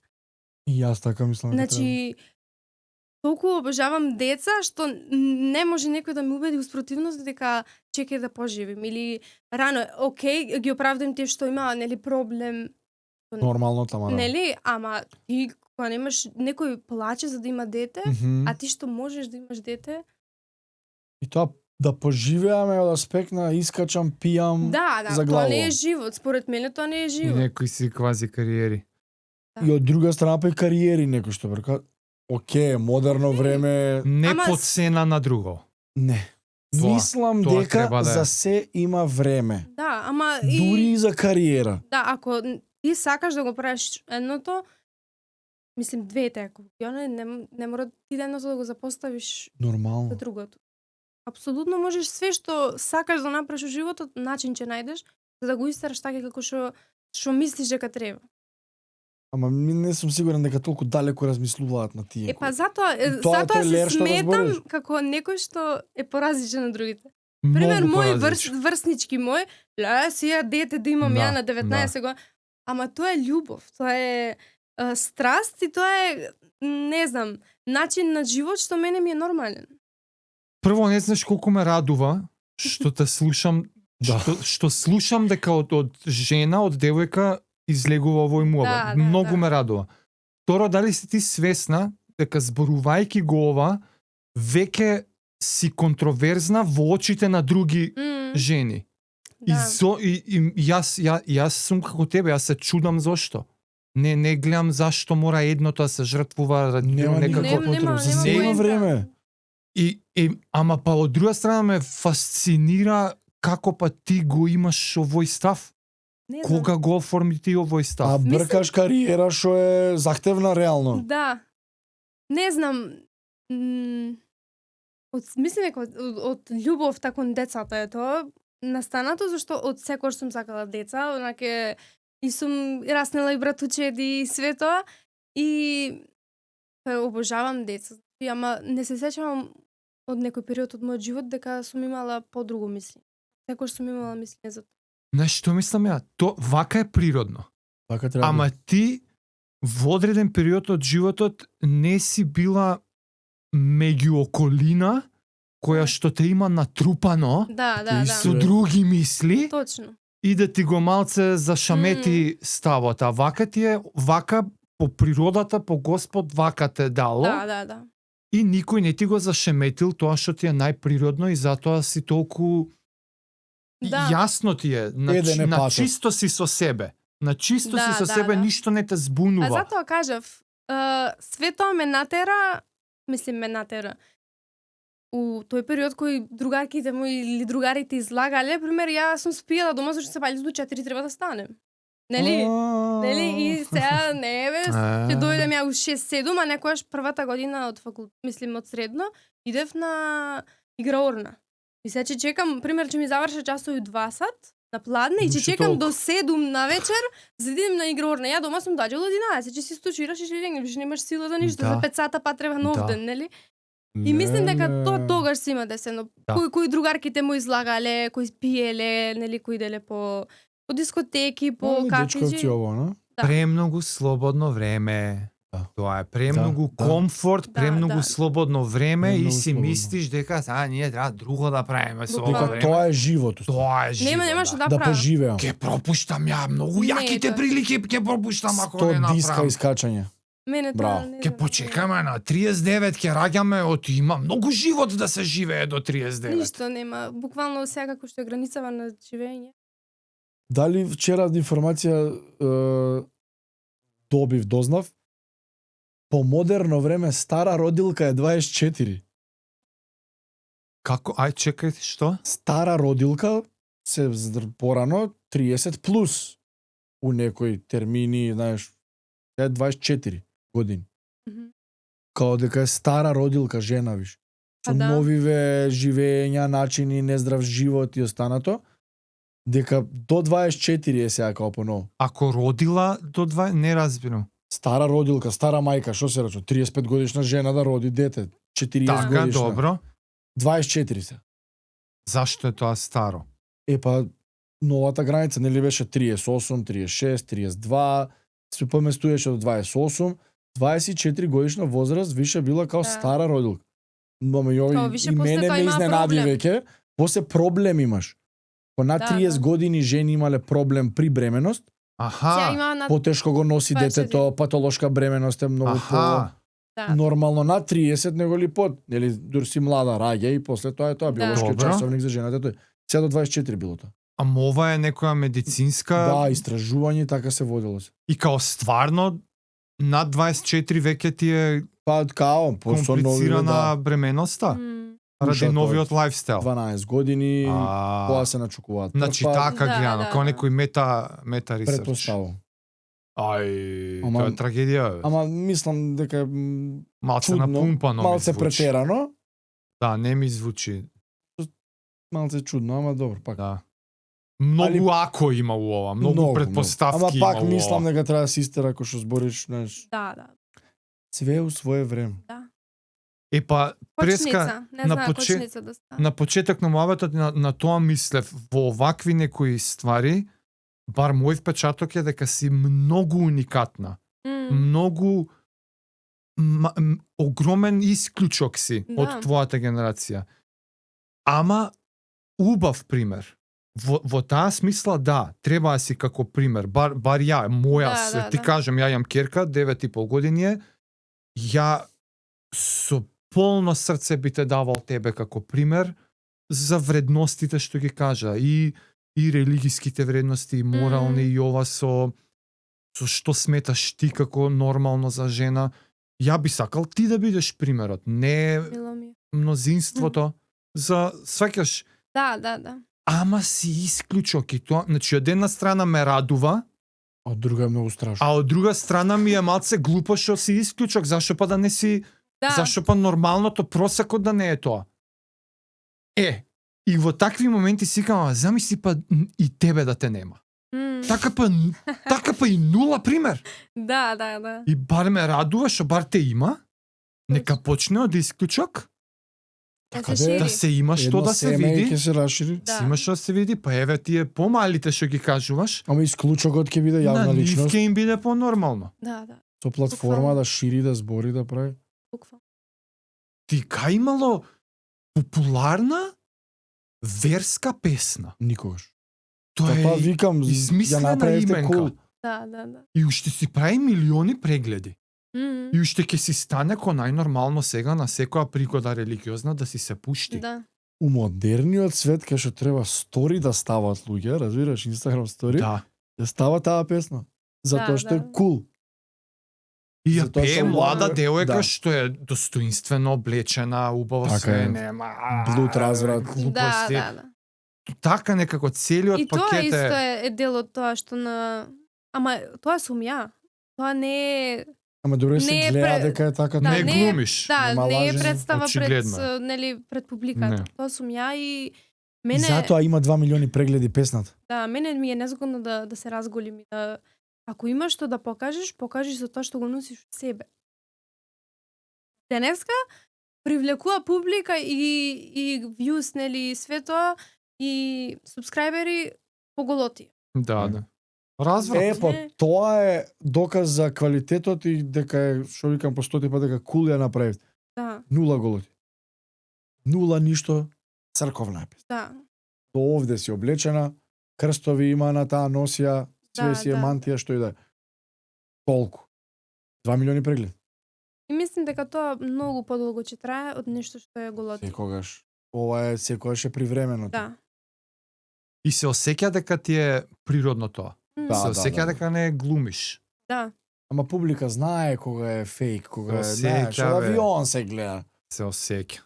И јас така мислам. дека Значи, толку обожавам деца што не може некој да ме убеди успротивност дека чекај да поживим или рано, окей, ги оправдам тие што има нели проблем, треба. Нормално тама. нели, ама ти кога немаш некој плаче за да има дете, Мгм. а ти што можеш да имаш дете, И тоа Да поживеаме од аспект на искачам, пијам Да, за тоа не е главо. живот. Според мене тоа не е И живот. некои си квази кариери. И од друга страна па и кариери некој што брка. Океј, модерно време, Не Ама по цена на друго. не. Тоа- Мислам тоа дека треба да е. за се има време. Да, ама Дури и и за кариера. да, ако ти сакаш да го правиш едното, мислим двете, ако ја не мора ти да едното да го запоставиш Нормално. за другото. Апсолутно можеш све што сакаш да направиш во животот, начин ќе најдеш за да го истераш така како што мислиш дека треба. Ама ми не сум сигурен дека толку далеко размислуваат на тие. Па затоа Тоа затоа тој лер се што сметам разбориш. како некој што е поразличен од другите. Пример, Многу мој поразличен. врснички мој, сија дете да имам Да, ја на 19 години. Ама тоа е љубов, тоа е страст и тоа е, не знам, начин на живот што мене ми е нормален. Прво не знаеш колку ме радува што те слушам, Да. што слушам дека од жена, од девојка излегува овој муабет. Да, Многу да. ме радува. Второ, дали си ти свесна дека зборувајќи го ова, веќе си контроверзна во очите на други жени. И, Да. и јас сум како тебе, јас се чудам зошто. Не гледам зашто мора едното да се жртвува ради Нема некако. никаква потреба. За се има поента. време. Ама па од друга страна ме фасцинира како па ти го имаш овој став. Не знам. Кога го оформи ти овој А став? бркаш кариера што е захтевна реално. Да. Не знам. Мислам дека од љубовта кон децата е тоа настанато, зашто од секој сум сакала деца, онаке и сум раснела и братучеди и све тоа и обожавам деца. Ама не се сеќавам од некој период од мојот живот дека сум имала подруго мисли. Секој сум имала мислење за тоа. Знаеш што мислам ја? То вака е природно. Така треба. Ама ти во одреден период од животот не си била меѓу околина која што те има натрупано Да, да, И да. со други мисли Точно. и да ти го малце зашамети ставот. А вака ти е, вака по природата, по Господ, вака те дало. Да, да, да. И никој не ти го зашеметил тоа што ти е најприродно и затоа си толку Да. јасно ти е, Еден е на патот. чисто си со себе. На чисто Да, си со да, себе, да. ништо не те А збунува. затоа кажав, све тоа ме натера, ме натера. У тој период кој другарките мои или другарите излагале, пример, ја сум спиела дома зашто се пали до 4 треба да станем. Нели? Нели? И сега не бе, ќе дојдем ја у 6-7, а некојаш првата година од од средно, идев на играорна. И сега ќе чекам, пример, ќе ми заврши часови у 2 сат на пладне и ќе Уште чекам толку. до 7 на вечер за да идем на играорна. Ја дома сум доаѓала од 11, ќе си стучираш и ќе легнеш, више немаш сила за ништо, Да. за 5 сата па треба нов Да. ден, нели? И мислим дека тоа тогаш се има десено. Да. Кои другарките му излагале, кои пиеле, нели, кои иделе по дискотеки, по Дечковци кафиџи. ово, на? Да. Премногу слободно време. Да. Тоа е премногу Да, да. комфорт, Да, премногу да. слободно време и Премногу си слободно. мислиш дека ние треба друго да правиме со ова Дека време. Тоа е живот. Тоа е живот. Нема што да Да правам. поживеам. Ке пропуштам ја многу Не, јаките тоа- прилики, ке пропуштам ако 100 не диска направам. искачање. Мене Браво. тоа не Ке знам. почекаме на 39, ке раѓаме, од има многу живот да се живее до 39. Ништо нема. Буквално сега како што е границава на живење. Дали вчера информација дознав, по модерно време стара родилка е 24. Како? Ај, чекајте, што? Стара родилка се порано 30 плюс. У некои термини, знаеш, е 24 години. Мгм. Као дека е стара родилка жена, виш. Со Па да. новиве живења, начини, нездрав живот и останато, дека до 24 е сега као поново. Ако родила до 2, не разбирам. Стара родилка, стара мајка, што се рече? 35 годишна жена да роди дете, 40 Така, годишна. добро. 24 се. Зашто е тоа старо? Па новата граница нели беше 38, 36, 32, се поместуваше до 28, 24 годишна возраст више била као Да. стара родилка. Но Као више и после мене тоа ме има изненади проблем. веќе, после проблем имаш. По над Да, 30 да. години жени имале проблем при бременост, Сега Аха, има на потешко го носи 24. детето, патолошка бременост е многу аха. Да. Нормално на 30 него ли под, нели дур си млада раѓа и после тоа е тоа Да. биолошки Добро. часовник за жената тој. Се до 24 било тоа. Ама ова е некоја медицинска Да, истражување така се водело се. и као стварно над 24 веќе ти е Па као, по со нови комплицирана бременоста ради Ушата новиот лајфстайл. 12 години, тоа А, се начукуваат. значи трпа, така Да, гледано, да, као да. некој мета ресерч. Претпоставувам. Ај, Ама- тоа е трагедија. Бе. Ама мислам дека Малце чудно, напумпано ми малце звучи. претерано, Да, не ми звучи. малце чудно, ама добро, пак. Да. Многу ако има у ова, многу предпоставки Ама има пак у мислам ова. дека треба да се истера ако што збориш, знаеш, Да, да. све у свое време. Е па преска Кочница, не на знае почет- кочница да стане. на почеток на муабетот на тоа мислев во овакви некои ствари, бар мој впечаток е дека си многу уникатна. Многу огромен исклучок си Да. од твојата генерација. Ама убав пример. Во таа смисла да, треба да си како пример. Бар ја, моја, Да, ти да. кажам, ја имам керка, 9,5 години е, ја со полно срце би те давал тебе како пример за вредностите што ги кажа и религиските вредности, и морални, и ова со што сметаш ти како нормално за жена. Ја би сакал ти да бидеш примерот, не Мило ми е. мнозинството. За сваќаш, Да, да, да. ама си исклучок и тоа, значи од една страна ме радува, Од друга е многу страшно. а од друга страна ми е малце глупо што си исклучок, зашто па да не си, Да. зашто па нормалното просекот да не е тоа. И во такви моменти си кажам, замисли па и тебе да те нема. Така па и нула пример. Да, да, да. И бар ме радува што бар те има. Нека почне од исклучок, Да Така се да е. шири. да се има што Едно да се семе види. ќе се расшири. Да. Си има што да се види, па еве тие помалите што ги кажуваш, Ама исклучокот ќе биде на јавна нив личност, ќе им биде понормално. Да, да. со платформа Буквално. да шири, да збори, да прави. Буквално. Ти кај имало популарна верска песна. Никогаш. Тоа Тоа е викам, ја измислена направивте именка. кул. Да, да, да. И уште си прави милиони прегледи. Мгм. И уште ќе си стане ко најнормално сега на секоја пригода религиозна да си се пушти. Да. У модерниот свет кај што треба стори да стават луѓе, разбираш, Инстаграм стори, Да. ја става таа песна. Затоа Да, што е да. кул. И ја Затоа пее што млада лага- девојка да. што е достоинствено облечена, убаво Така све, е. нема. Блуд разврат. Да, глупости. да, да. Така некако целиот И тоа пакет исто е. е дел од тоа што на... Ама тоа сум ја. Тоа не е... Ама добре се Не е гледа пре- дека е така. Да, Не не е- глумиш. Да, Нема не е лажење, представа пред, очигледно. нели, пред публиката. Не. Тоа сум ја и И мене... затоа има 2 милиони прегледи песната. Да, мене ми е незгодно да се разголим и да... Ако имаш што да покажеш, покажи со тоа што го носиш од себе. Денеска привлекува публика и views, нели, и све тоа, и субскрајбери поголоти. Да, да. Разврат. Е, па Не. тоа е доказ за квалитетот и дека е, што викам по 100 пат, дека кул ја направи. Да, Нула голоти. Нула ништо, црковна е песна. да. До овде си облечена, крстови има на таа носија, све Да, си е да. мантија, што и да е. Толку. 2 милиони преглед. И мислим дека тоа многу подолго ќе трае од нешто што е голоти. Секогаш. Ова е секогаш е привремено. Да. И се осеќа дека ти е природно тоа. Да, Се да, осеќа да. дека не глумиш. Да. Ама публика знае кога е фейк, кога е, Се знаеш, осеќа, од бе. авион се гледа. Се осеќа.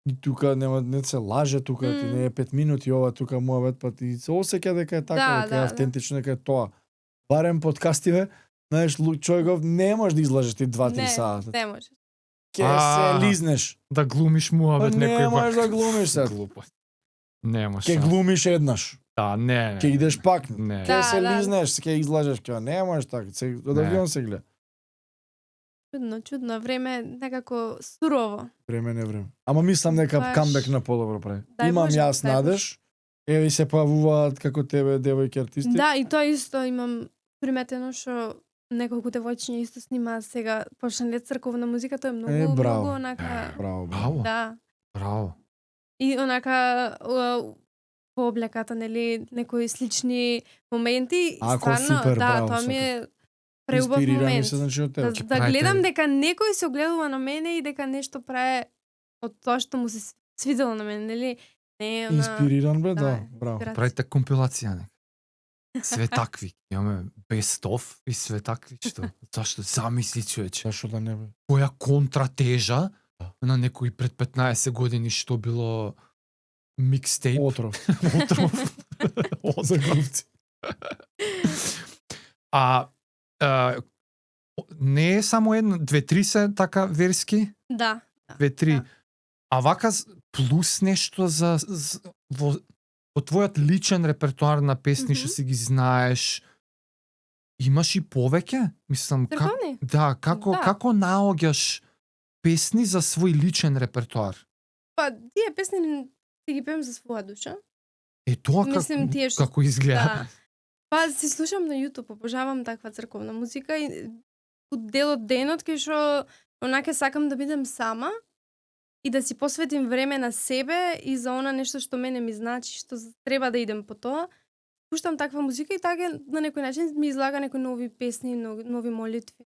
И тука не се лаже, тука ти не е 5 минути, ова тука муабет, па ти се осеќа дека е така, Да, дека е да, автентично, дека е тоа. Барем подкастиве, знаеш, човеков не можеш да излажеш ти 2-3 Не, сата. не може. Ке А. се лизнеш. Да глумиш муабет Па не некој можеш да глумиш се. Глупо. Нема Ке шанс. глумиш еднаш. Да, не. Ке идеш пак. Не. Ке Да, се да. лизнеш, ке излажеш, ке не можеш така. Се од Не. авион се гледа. Чудно, чудно. Време е некако сурово. Време не време. Ама мислам дека Баш. камбек на подобро прави. Дај Имам Боже, јас дај надеж. Еве и се појавуваат како тебе девојки артисти. Да, и тоа исто имам приметено што неколку девојчиња исто снимаат сега почнале црковна музика, тоа е многу, браво. многу онака... Браво, браво. Браво. Да. Браво. И онака по облеката, нели, некои слични моменти. Ако Стварно, супер, да, браво, тоа ми е преубав Инспирирани момент. се, значи од тебе. Да, да правите- гледам дека некој се огледува на мене и дека нешто прави од тоа што му се свидело на мене, нели? Не е Инспириран бе, Да, да, браво. инспирација. Правите компилација не. Све такви. Имаме best of и све такви што. Зашто замисли човече. Зашо да не бе? Која контратежа Да. на некои пред 15 години што било микстейп. Отров. Отров. За глупци. А не е само едно, 2-3 се така верски, Да. 2-3. Да. А вака плюс нешто за во твојот личен репертоар на песни што Мгм. си ги знаеш, имаш и повеќе? Мислам, Црковни? како Да. како наоѓаш песни за свој личен репертоар? Па, тие песни си ги пеем за своја душа. Е тоа Мислим, тие што- како изгледа? Да. Па, си слушам на YouTube, обожавам таква црковна музика и дел од денот кај што онаке сакам да бидам сама и да си посветим време на себе и за она нешто што мене ми значи, што треба да идем по тоа. Пуштам таква музика и така на некој начин ми излага некои нови песни, нови молитви.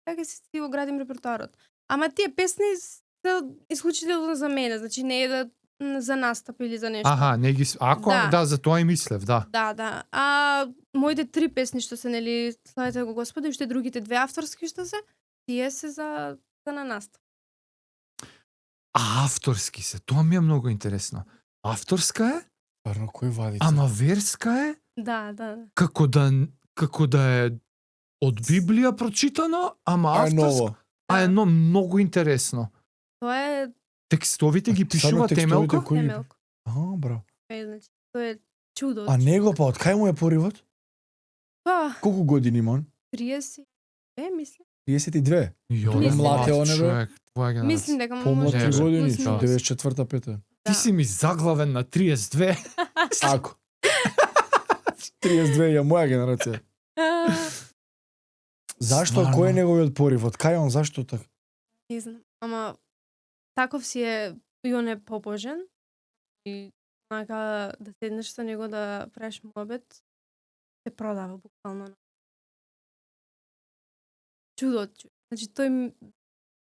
Така си го градим репертоарот. Ама тие песни се исклучително за мене, значи не е да за настап или за нешто. Аха, не ги ако Да. за тоа и мислев, да. Да, да. А моите 3 песни што се, нели, славете го Господа, и уште другите 2 авторски што се, тие се за на настап. А авторски се, тоа ми е многу интересно. Авторска е, Парно, кој вадица? ама верска е, Да, да. како да е од Библија прочитано, ама А е авторска. ново. А е едно многу интересно. Тоа е Текстовите ги Само пишува текстовите Темелко? кои- Темелко. Браво. Значи, тоа е чудо. А него па од кај му е поривот? Па, Колку години има он? 30, мислам. 32. Јо, Мислим млад е млад он, бе. човек, твоја генерација. Мислим дека Помлад може. Не, 3 бе. години, Мислим, 94-та, 5-та. Ти си ми заглавен на 32. Ако. 32 е моја генерација. Зашто, Стварно? кој е неговиот поривот? Кај он, зашто така? Не знам. Ама таков си е и он е побожен. И онака да седнеш со него да правиш муабет, се продава буквално. Чудо. Значи тој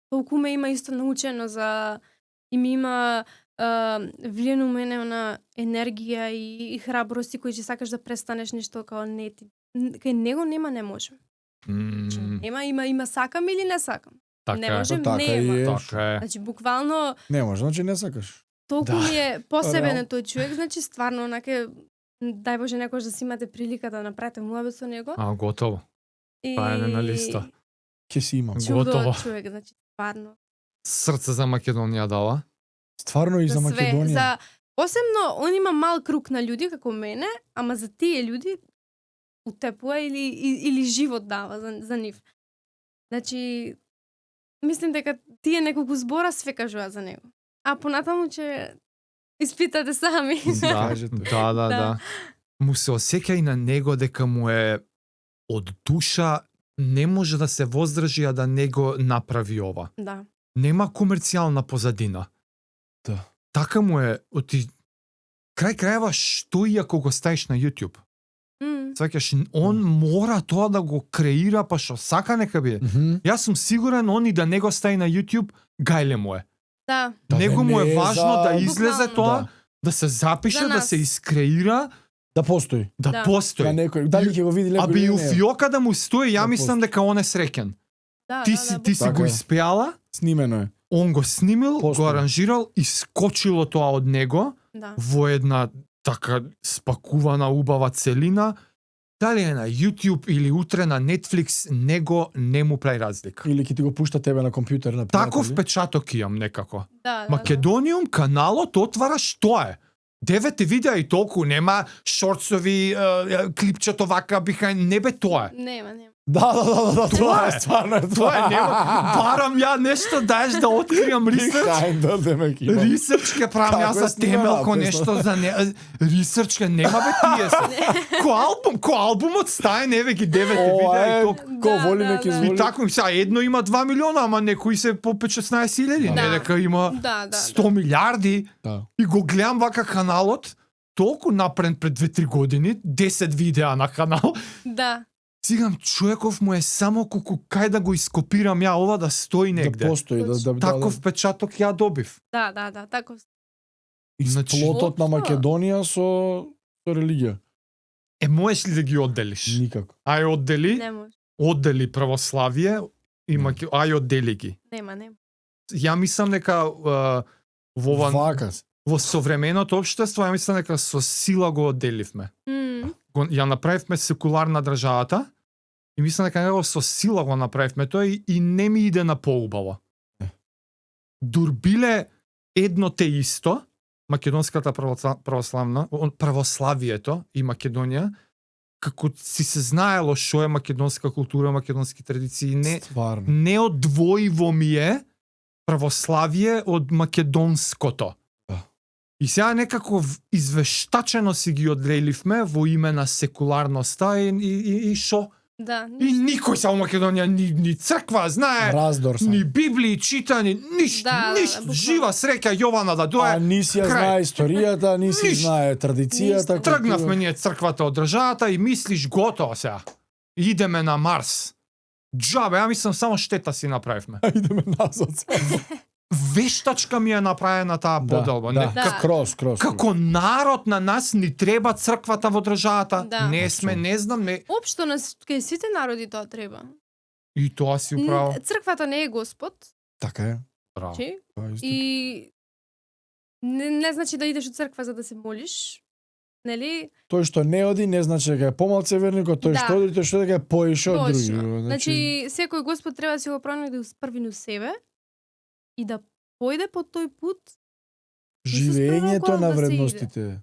толку ме има исто научено за и ми има влијано у мене на енергија и храброст и кој ќе сакаш да престанеш нешто као не ти. Кај него нема не можем. Значи, има сакам или не сакам. Не Така е. можем, Така нема. и е. Така е. Значи буквално Не може, значи не сакаш. толку Да. ми е посебен Реално. е тој човек, значи стварно онаке дај Боже некојаш да си имате прилика да направите муабет со него. А, готово. И па е на листа. Ке си имам. Чудо Готово. од човек, значи стварно. Срце за Македонија дала. Стварно и за све, Македонија. за посебно он има мал круг на луѓе како мене, ама за тие луѓе утепува или живот дава за нив. Значи мислим дека тие неколку збора све кажуваат за него. А понатаму ќе испитате сами. Да, Кажете. да, да, да. Му се осеќа и на него дека му е од душа, не може да се воздржи а да не го направи ова. Да. Нема комерцијална позадина. Да. Така му е, крај крајва што и ако го ставиш на YouTube. М, Сваќаш, он мора тоа да го креира, па што сака нека биде. Мгм. Јас сум сигурен он и да не го стави на YouTube, гајле му е. Да. Да, Него му не е е важно за- да излезе Буквално. тоа, Да. да се запише, За да нас. се искреира, Да постои. да Да. постои. Да некој, дали ќе го види некој А би или у не. фиока да му стои, ја Да мислам дека он е среќен. Да, Ти да, си да, ти си Така го е. испеала, Снимено е. он го снимил, Постои. го аранжирал и скочило тоа од него да. во една така спакувана убава целина. Дали е на YouTube или утре на Netflix, него не му прави разлика. Или ќе ти го пушта тебе на компјутер на Таков пријатели. печаток имам некако. Да, да, Македониум каналот отвара што е. 9 видеа и толку, нема шорцови, клипчето вака биха, не бе тоа е. да. Нема. Да, Тоа е. стварно е. Тоа е, нема. Барам ја нешто даеш да откријам ресерч. Кајндер демек има. Ресерч ке правам Како јас е за снимена Темелко песна? нешто за не. Ресерч ке нема бе тие се. Кој албумот стае неве ги 9 Ова видеа е, и толку. ко Да, воли да, неки да. зволи. И тако, сега едно има 2 милиона, ама некои се по 16.000, не Да. дека има Да, да. 100 милиарди. Да. И го гледам вака каналот, толку напред пред 2-3 години, 10 видеа на канал. Да. Цигам човеков му е само колку кај да го ископирам ја ова да стои негде. Да постои, да Таков печаток ја добив. Да, тако. Значи- Плотот на Општо. Македонија со религија. Можеш ли да ги одделиш? Никако. Ај оддели, Не може. оддели православие и ај оддели ги. Нема. Ја мислам дека Вака се. во современото општество, ја мислам дека со сила го одделивме. Ја направивме секуларна државата и мислам дека него со сила го направивме тоа и не ми иде на поубаво. Дур биле едно те исто, македонската православието и Македонија, како си се знаело што е македонска култура, македонски традиции, Стварно. не одвоиво ми е православие од македонското. Да. И сега некако извештачено си ги одделивме во име на секуларноста и шо? Да. И никој са во Македонија ни црква знае, Раздор сам. ни Библии читани, ништо, ништо. буквално. Жива среќа Јована да А дое. ни си ја крај. знае историјата, ни си Ништо. знае традицијата. Ништо. Тргнавме ние црквата од државата и мислиш готово сега. Идеме на Марс. Џабе, ја мислам само штета си направивме. Идеме назад. Вештачка ми е направена таа поделба. Не, Да. Крос. Како народ на нас ни треба црквата во државата. Да. Не сме, не знам, не. Општо кај сите народи тоа треба. И тоа си управо. Црквата не е Господ, Така е. Браво. чи? Тоа е исто. И не значи да идеш у црква за да се молиш. Нели? Тој што не оди не значи дека е помалце верник од тој Да. што оди, тој што дека е поише од други. Точно. Значи, секој Господ треба да си го пронајде први у себе и да појде по тој пут. живењето Исус на пророкувал да се вредностите.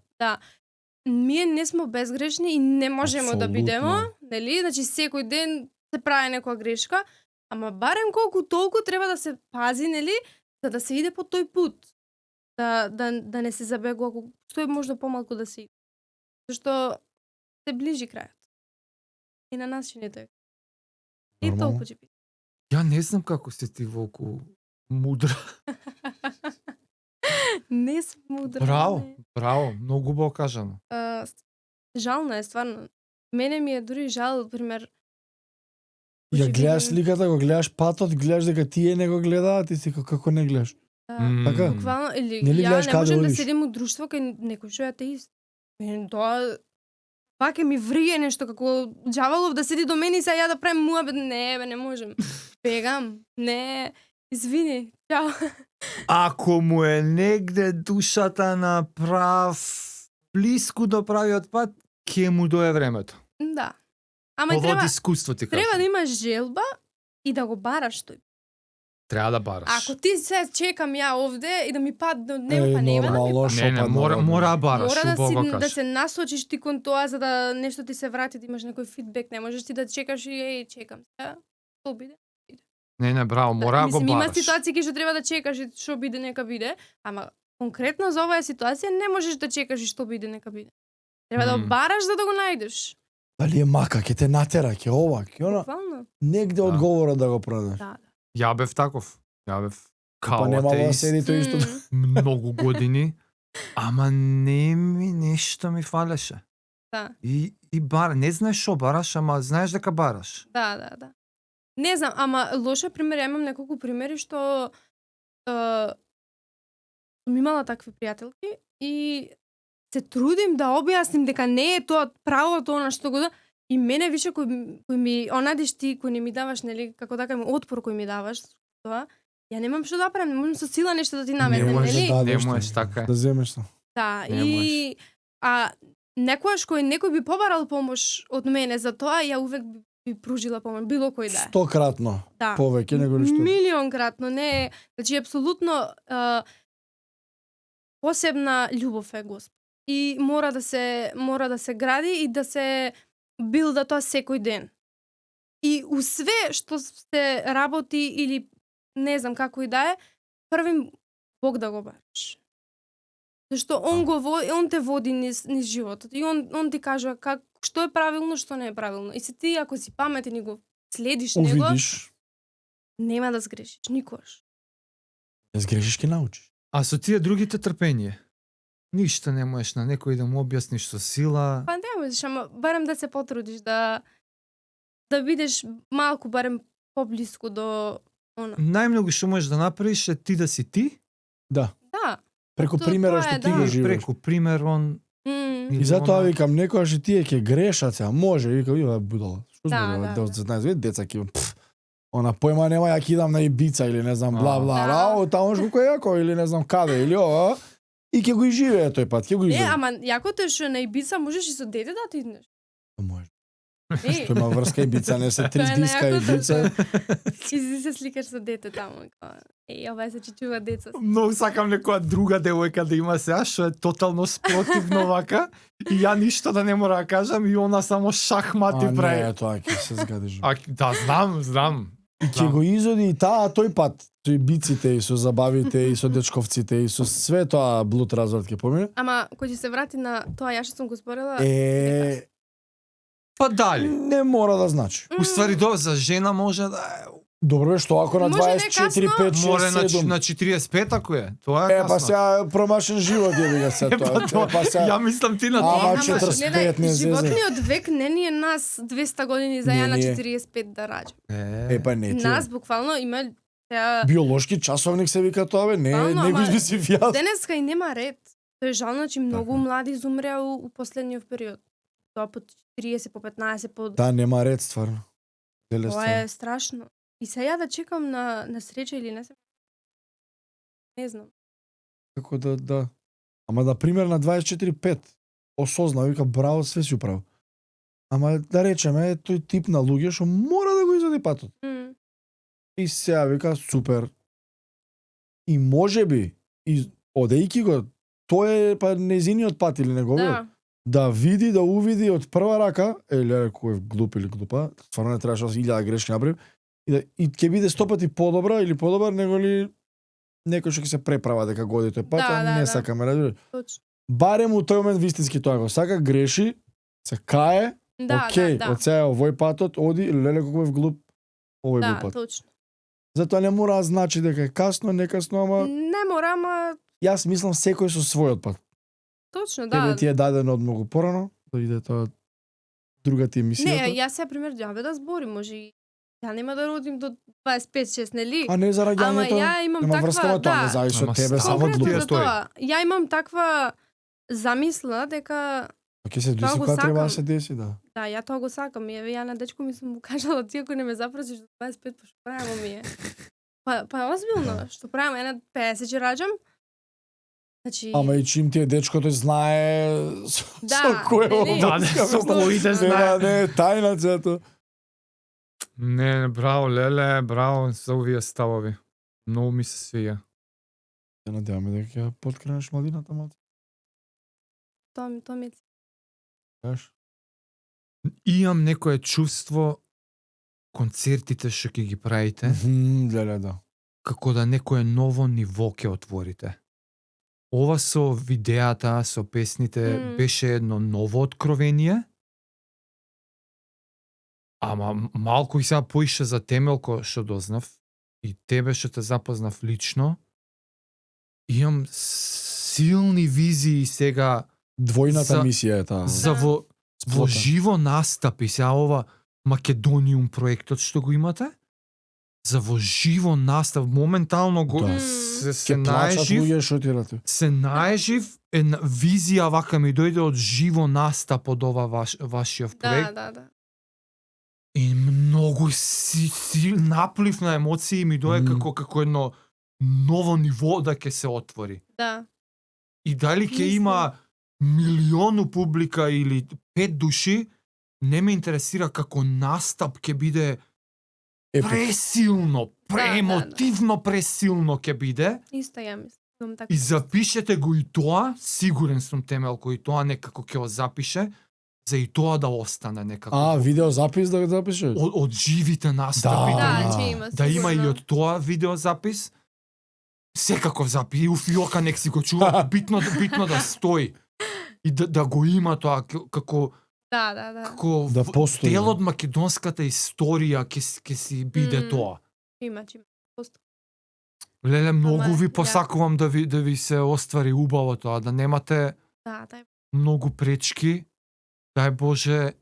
Ние не сме безгрешни и не можеме да Апсолутно. бидеме, нели? Значи секој ден се прави некоја грешка, ама барем колку толку треба да се пази, нели? За да се иде по тој пут. Да не се забегува, што е можда помалку да се иде. Зашто се ближи крајот. И на нас не тој. И Нормално. толку ќе биде. Ја не знам како си ти волку мудра. Не сум мудра. Браво, не. браво, многу убаво кажано. Жално е, стварно. Мене ми е дури жал, пример, Ја ќе гледаш видим- сликата, го гледаш патот, гледаш дека тие не го гледаат и си како не гледаш. Така? буквално, или Нели ја гледаш не каде можем да одиш? седим у друштво кај некој што е атеист. Тоа пак ми врие нешто како џаволов да седи до мене и сега ја да правим муабет. Не, бе, не можем. Бегам. Не, извини. Чао. Ако му е негде душата на блиску до правиот пат, ќе му дое времето. Да. Ама и Ова треба, од искуство ти кажам. треба да имаш желба и да го бараш тој. Треба да бараш. Ако ти се чекам ја овде и да ми падне од него, па нема да ми нормално, падне. Не, шо мора да бараш, Мора убаво да кажеш. се насочиш ти кон тоа за да нешто ти се врати, да имаш некој фидбек, не можеш ти да чекаш и чекам. Што биде? Не, браво, мора да го Мислим, има бараш. ситуации кај што треба да чекаш и што биде нека биде, ама конкретно за оваа ситуација не можеш да чекаш и што биде нека биде. Треба да Мм. бараш за да го најдеш. Дали е мака, ќе те натера, ќе ова, ќе она. Буквално. Негде Да. одговорот да го пронадеш. Да. Ја бев таков. Ја бев Па као нема да атеист седи тој исто. многу години, ама нешто ми фалеше. Да. И не знаеш шо бараш, ама знаеш дека бараш. Да. Не знам, ама лоша пример, ја имам неколку примери што сум имала такви пријателки и се трудим да објасним дека не е тоа правото она што го да и мене више кој ми онадиш ти, кој не ми даваш, нели, како така ми отпор кој ми даваш тоа, ја немам што да правам, не можам со сила нешто да ти наметнем, можеш нели? да Не дадеш можеш, тоа, така е. Да земеш тоа. Да, Не и некојаш кој некој би побарал помош од мене за тоа, ја увек би пружила помош, било кој да е. 100-кратно Да. повеќе него ли што. Милионкратно, не. Значи, апсолутно посебна љубов е Господ. И мора да се гради и да се билда тоа секој ден. И у све што се работи или не знам како и да е, првим Бог да го бараш. Зашто он те води низ животот и он ти кажува што е правилно, што не е правилно. И се ти ако си паметен и го следиш него, Увидиш, нема да сгрешиш никош. да сгрешиш ќе научиш. А со тие другите трпение? Ништо не можеш на некој да му објасниш со сила. Па не можеш, ама барем да се потрудиш да да бидеш малку барем поблиску до она. Најмногу што можеш да направиш е ти да си ти, Да. Да. Преку Тоа примерот е, што ти да. го и живееш. преку пример он М, И затоа викам некогаш и тие ќе грешат се, може, викам ива будала. Што Да, зборува? да, Да, знаеш, деца ќе она појма нема, ја кидам на Ибица или не знам бла бла, Да. рао, таму колку е јако или не знам каде или ова. И ќе го изживее тој пат, ќе го Не, изживее. ама јакото е што на Ибица можеш и со дете да отидеш. Може. Не, Што има врска Ибица, не се три Тоа е диска најакото Ибица. Изи се сликаш со дете таму. Као, ова се чичува деца. Многу сакам некоја друга девојка да има сега што е тотално спротивно вака и ја ништо да не мора да кажам и она само шахмати А прави. не, тоа ќе се згадиш. Да, знам. И ќе го изоди и таа тој пат, со Ибиците и со забавите и со дечковците и со све тоа блуд разврат ќе помине. Ама кој ќе се врати на тоа ја што сум го спорила. Па дали? Не мора да значи. Уствари за жена може да е Добро е што ако на Може не 24, касно. 5, море 6, 7. на 45 ако е. Тоа е Па касно. сега промашен живот е вика се тоа. Па сега Ја мислам ти на Ама, тоа. ама 45 не зезе. животниот век не ни е нас 200 години за Не ја на ни е. 45 да раѓам. Па не ти. Нас буквално има сега Биолошки часовник се вика тоа бе, не Буквално, не го ама измислив јас. денеска и нема ред. Тоа е жално, значи многу Така. млади изумреа у последниот период. Тоа по 30, по 15, по Да, нема ред стварно. Деле Тоа стварно. е страшно. И сега да чекам на среќа или не знам. Како да. Ама да пример на 24-5 осозна, вика браво, све си управо. Ама да речеме, тој тип на луѓе што мора да го изоди патот. М, И сега вика супер. И можеби и одејќи го, тој е па незиниот пат или неговиот. Да. Да види, да увиди од прва рака, леле кој е глуп или глупа, стварно не требаше 1000 грешки направи, и ќе биде 100 пати подобра или подобар него ли некој што ќе се преправа дека годи тој пат, Да, а да, не да. сакаме, разбираш. Точно. Барем у тој момент вистински тоа го сака, греши, се кае, Да, окей, да, од сега овој патот оди, леле колку е глуп, овој да. глуп пат. Точно. Затоа не мора да значи дека е касно, не касно, ама Не мора, ама јас мислам секој со својот пат. точно, Тебе да. ти е дадено од многу порано, да иде тоа друга ти Не, емисијата. јас сега пример џабе да зборим, може и ја нема да родим до 25-6, нели? А не за Ама раѓањето, ја имам нема таква, врска, но тоа не да, зависи Ама од тебе, става само конкретно глупи глупи. за тој. тоа. Ја имам таква замисла дека Ќе се Тоа деси го кога треба да сакам. се деси, да. да, ја тоа го сакам. Ја на дечко ми сум му кажала, ти ако не ме запросиш до 25, па што правиме ми е? Па озбилно, што правиме, на 50 ќе раѓам. Значи, Ама и чим ти е дечкото знае Да, со кој нели? Да, не, со кој да знае. Не, не, тајна цето. Не, браво, леле, браво за овие ставови. Многу ми се свија. Се надеваме дека ќе подкренеш младината малце. тоа ми е Знаеш? Имам некое чувство концертите што ќе ги правите, Леле, да. како да некое ново ниво ќе отворите. Ова со видеата, со песните, Мм. беше едно ново откровение. Ама малку и сега поише за Темелко што дознав и тебе што те запознав лично. Имам силни визии сега Двојната За- мисија е таа. за во Сплота. живо настапи, сега ова Македониум проектот што го имате, за во живо настап, моментално го Да. се Ќе плачат наежив, луѓе што ти рати. се наежив, една визија вака ми дојде од живо настап од ова вашиот проект Да. и многу наплив на емоции ми дојде Мм. како едно ново ниво да ќе се отвори. Да. И дали ќе Мислам. има милиону публика или 5 души, не ме интересира како настап ќе биде Епик. пресилно, преемотивно пресилно ќе биде. Исто ја мислам. Имам така. И запишете го и тоа, сигурен сум Темелко и тоа некако ќе го запише, за и тоа да остане некако. А, видеозапис да го запише? од живите настапи, Да, да, ќе има. да има и сигурно. од тоа видеозапис. Секаков запис, и у фиока нек си го чува, битно да стои. И да го има тоа како Да. како Да постои, дел да. од македонската историја ќе си биде Мм. тоа. Има. Леле, многу Ама, ви ја- посакувам да ви се оствари убаво тоа, да немате Да. многу пречки. Дај Боже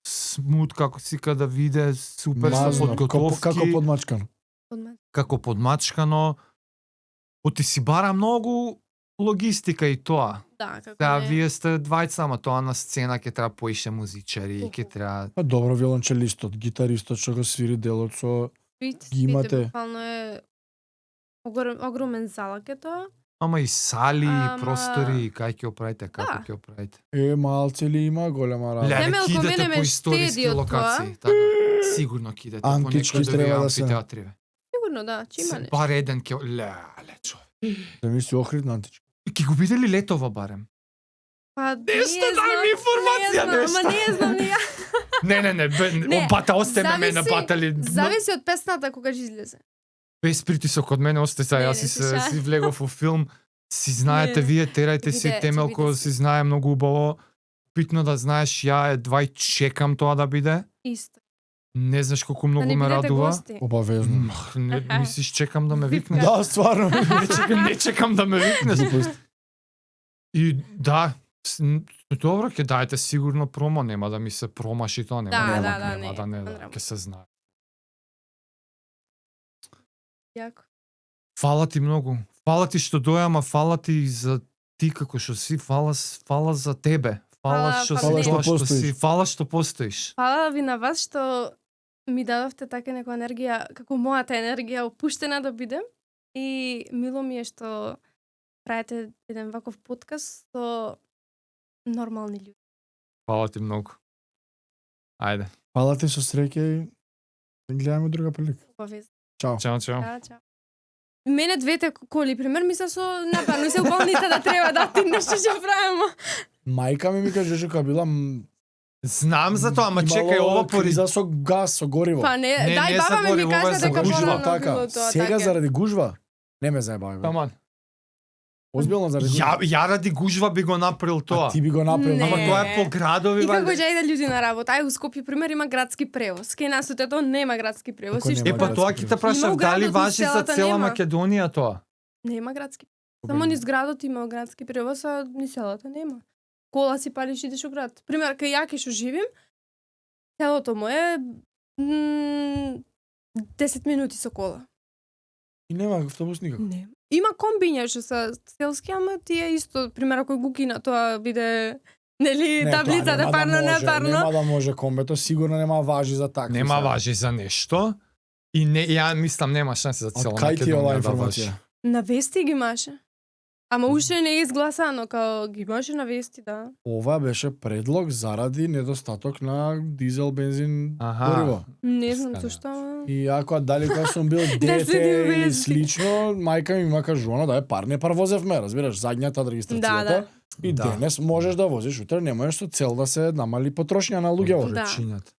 смут како си да виде, супер со Мазно, подготовки, како подмачкано. како подмачкано. Оти си бара многу логистика и тоа. Да, како Сега не. вие сте двајца, ама тоа на сцена ќе треба поише музичари, Колку? ќе треба Па добро виолончелистот, гитаристот што го свири делот со Видите, ги имате. буквално е огромен залак е тоа. ама и сали, Ама- простори, кај ќе оправите, како Да. ќе оправите. малце ли има голема работа. Ле, Леле, ако кидете мене по ме историски штеди од локации, така. Сигурно кидете по Антички некој треба да да се- амфитеатри. бе. Сигурно да, че има нешто. Бар еден ќе леле човек. Да ми си Охрид на Антички. Ќе го видели летова барем. Па, Нешто, не дај ми знам, информација, не знам, нешто. Ама не знам ни ја. Не, бата остане ме зависи- напатали. Зависи од песната кога ќе излезе. Без притисок од мене осте сега, Не, јас не се шалам. си влегов во филм. Си знаете Не. вие, терајте Ќе си биде- темелко, ќе биде си знае многу убаво. Битно да знаеш, ја едва и чекам тоа да биде. Исто. Не знаеш колку Да многу не ме бидете радува. гости. Обавезно. Не, Аха. мислиш, чекам да ме Вика. викнеш. Да, стварно. Не чекам да ме викнеш. Глупост. И да, добро, ќе дајте сигурно промо, нема да ми се промаши тоа, нема, Да, нема, да, нема, не, да не, не. ќе се знае. Јако. Фала ти многу. Фала ти што доја, ама фала ти и за ти како што си, фала за тебе. Фала Фала, што фала си што тоа што постоиш. си, фала што постоиш. Фала ви на вас што ми дадовте така некоја енергија, како мојата енергија опуштена да бидем. И мило ми е што правите еден ваков подкаст со нормални луѓе. Фала ти многу. Ајде. Фала ти со среќа и да гледаме друга прилика. Обавезно. Чао. Чао, чао. Чао, чао. Мене двете коли, пример, ми се со напарно се болница да треба да ти нешто ќе правиме. Мајка ми кажеше кога била Знам за тоа, ама чекај, ова пори... криза со газ, со гориво. Па не, Не, дај не баба се ми говори, ова е кажа за дека гужва, порано така. било тоа. Сега така. заради гужва не ме заебавај. Таман. Озбилно заради Ја, гужва. ја ради гужва би го направил тоа. А ти би го направил. Не. Ама тоа е по градови, И како валјда. ќе иде луѓе на работа? Ај, у Скопје, пример, има градски превоз. Кај нас тоа нема градски превоз. Како И што? нема? Е, па тоа ќе те прашав Има у дали градот, важи за селата цела нема. Македонија тоа. Нема градски. Само низ градот има градски превоз, а ни селата нема. Кола си палиш и идеш у град. Пример, кај ја што живим, селото мое 10 минути со кола. И нема автобус никако. Не. Има комбиња што се селски, ама тие исто, пример, ако го кина тоа биде нели Не, таблица тоа да нема парно, не може, парно. Нема да може комбето, сигурно нема важи за такви. Нема сега. важи за нешто. И не, ја мислам нема шанси за Од цела кај ти е оваа Македонија да важи. информација? На вести ги имаше. Ама уште не е изгласано, као ги имаше на вести, да. Ова беше предлог заради недостаток на дизел, бензин, гориво. Не знам Сканя. зашто. ама- И ако дали кога сум бил следим дете или вести. слично, мајка ми ма кажувано да е парне пар возевме, разбираш, задњата регистрацијата. Да. И Да. денес можеш да возиш, утре немаш со цел да се намали потрошња на луѓето. Да. Речињата.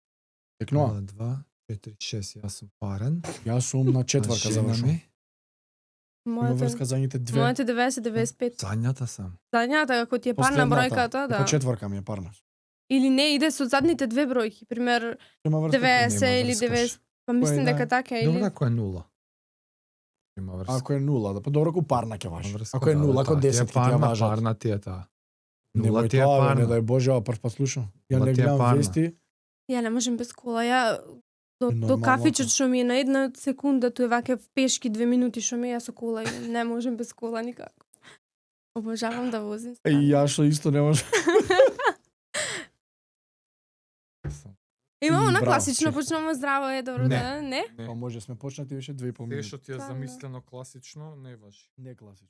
Текнува. 2, 4, 6, јас сум парен. Јас сум на четврка Жена завршувам. ми, Има Мојата, врска задните две. мојата 90-95. задњата сам. Задњата, ако ти е парна Последната. бројката, да. Како четврка ми е парна. Или не, иде со задните две бројки. Пример, Има врска. 90 нема или врскаш. 90. Па мислим да. дека така Добро, или... ако е 0. Има врска. Ако е нула, да па добро ку парна ќе Има важи. врска, Ако е да, нула, да, ако таа ти е 10 ќе парна, важат. парна ти е таа. Нула Немој ти е тоа, бе, не парна. дај Боже, ова прв пат слушам. Ја Нула не ти е гледам парна. вести. Ја не можам без кола. Ја до Нормално, кафичот ако. што ми е на една секунда, тоа е ваке пешки 2 минути што ми е, јас со кола и не можам без кола никако. Обожавам да возим. И ја што исто не може. Имамо на Браво, класично чеф. почнуваме здраво е добро Не. да, не? Па може сме почнати више 2,5 Се минути. што ти е Стварно. замислено класично, не важи. Не класично.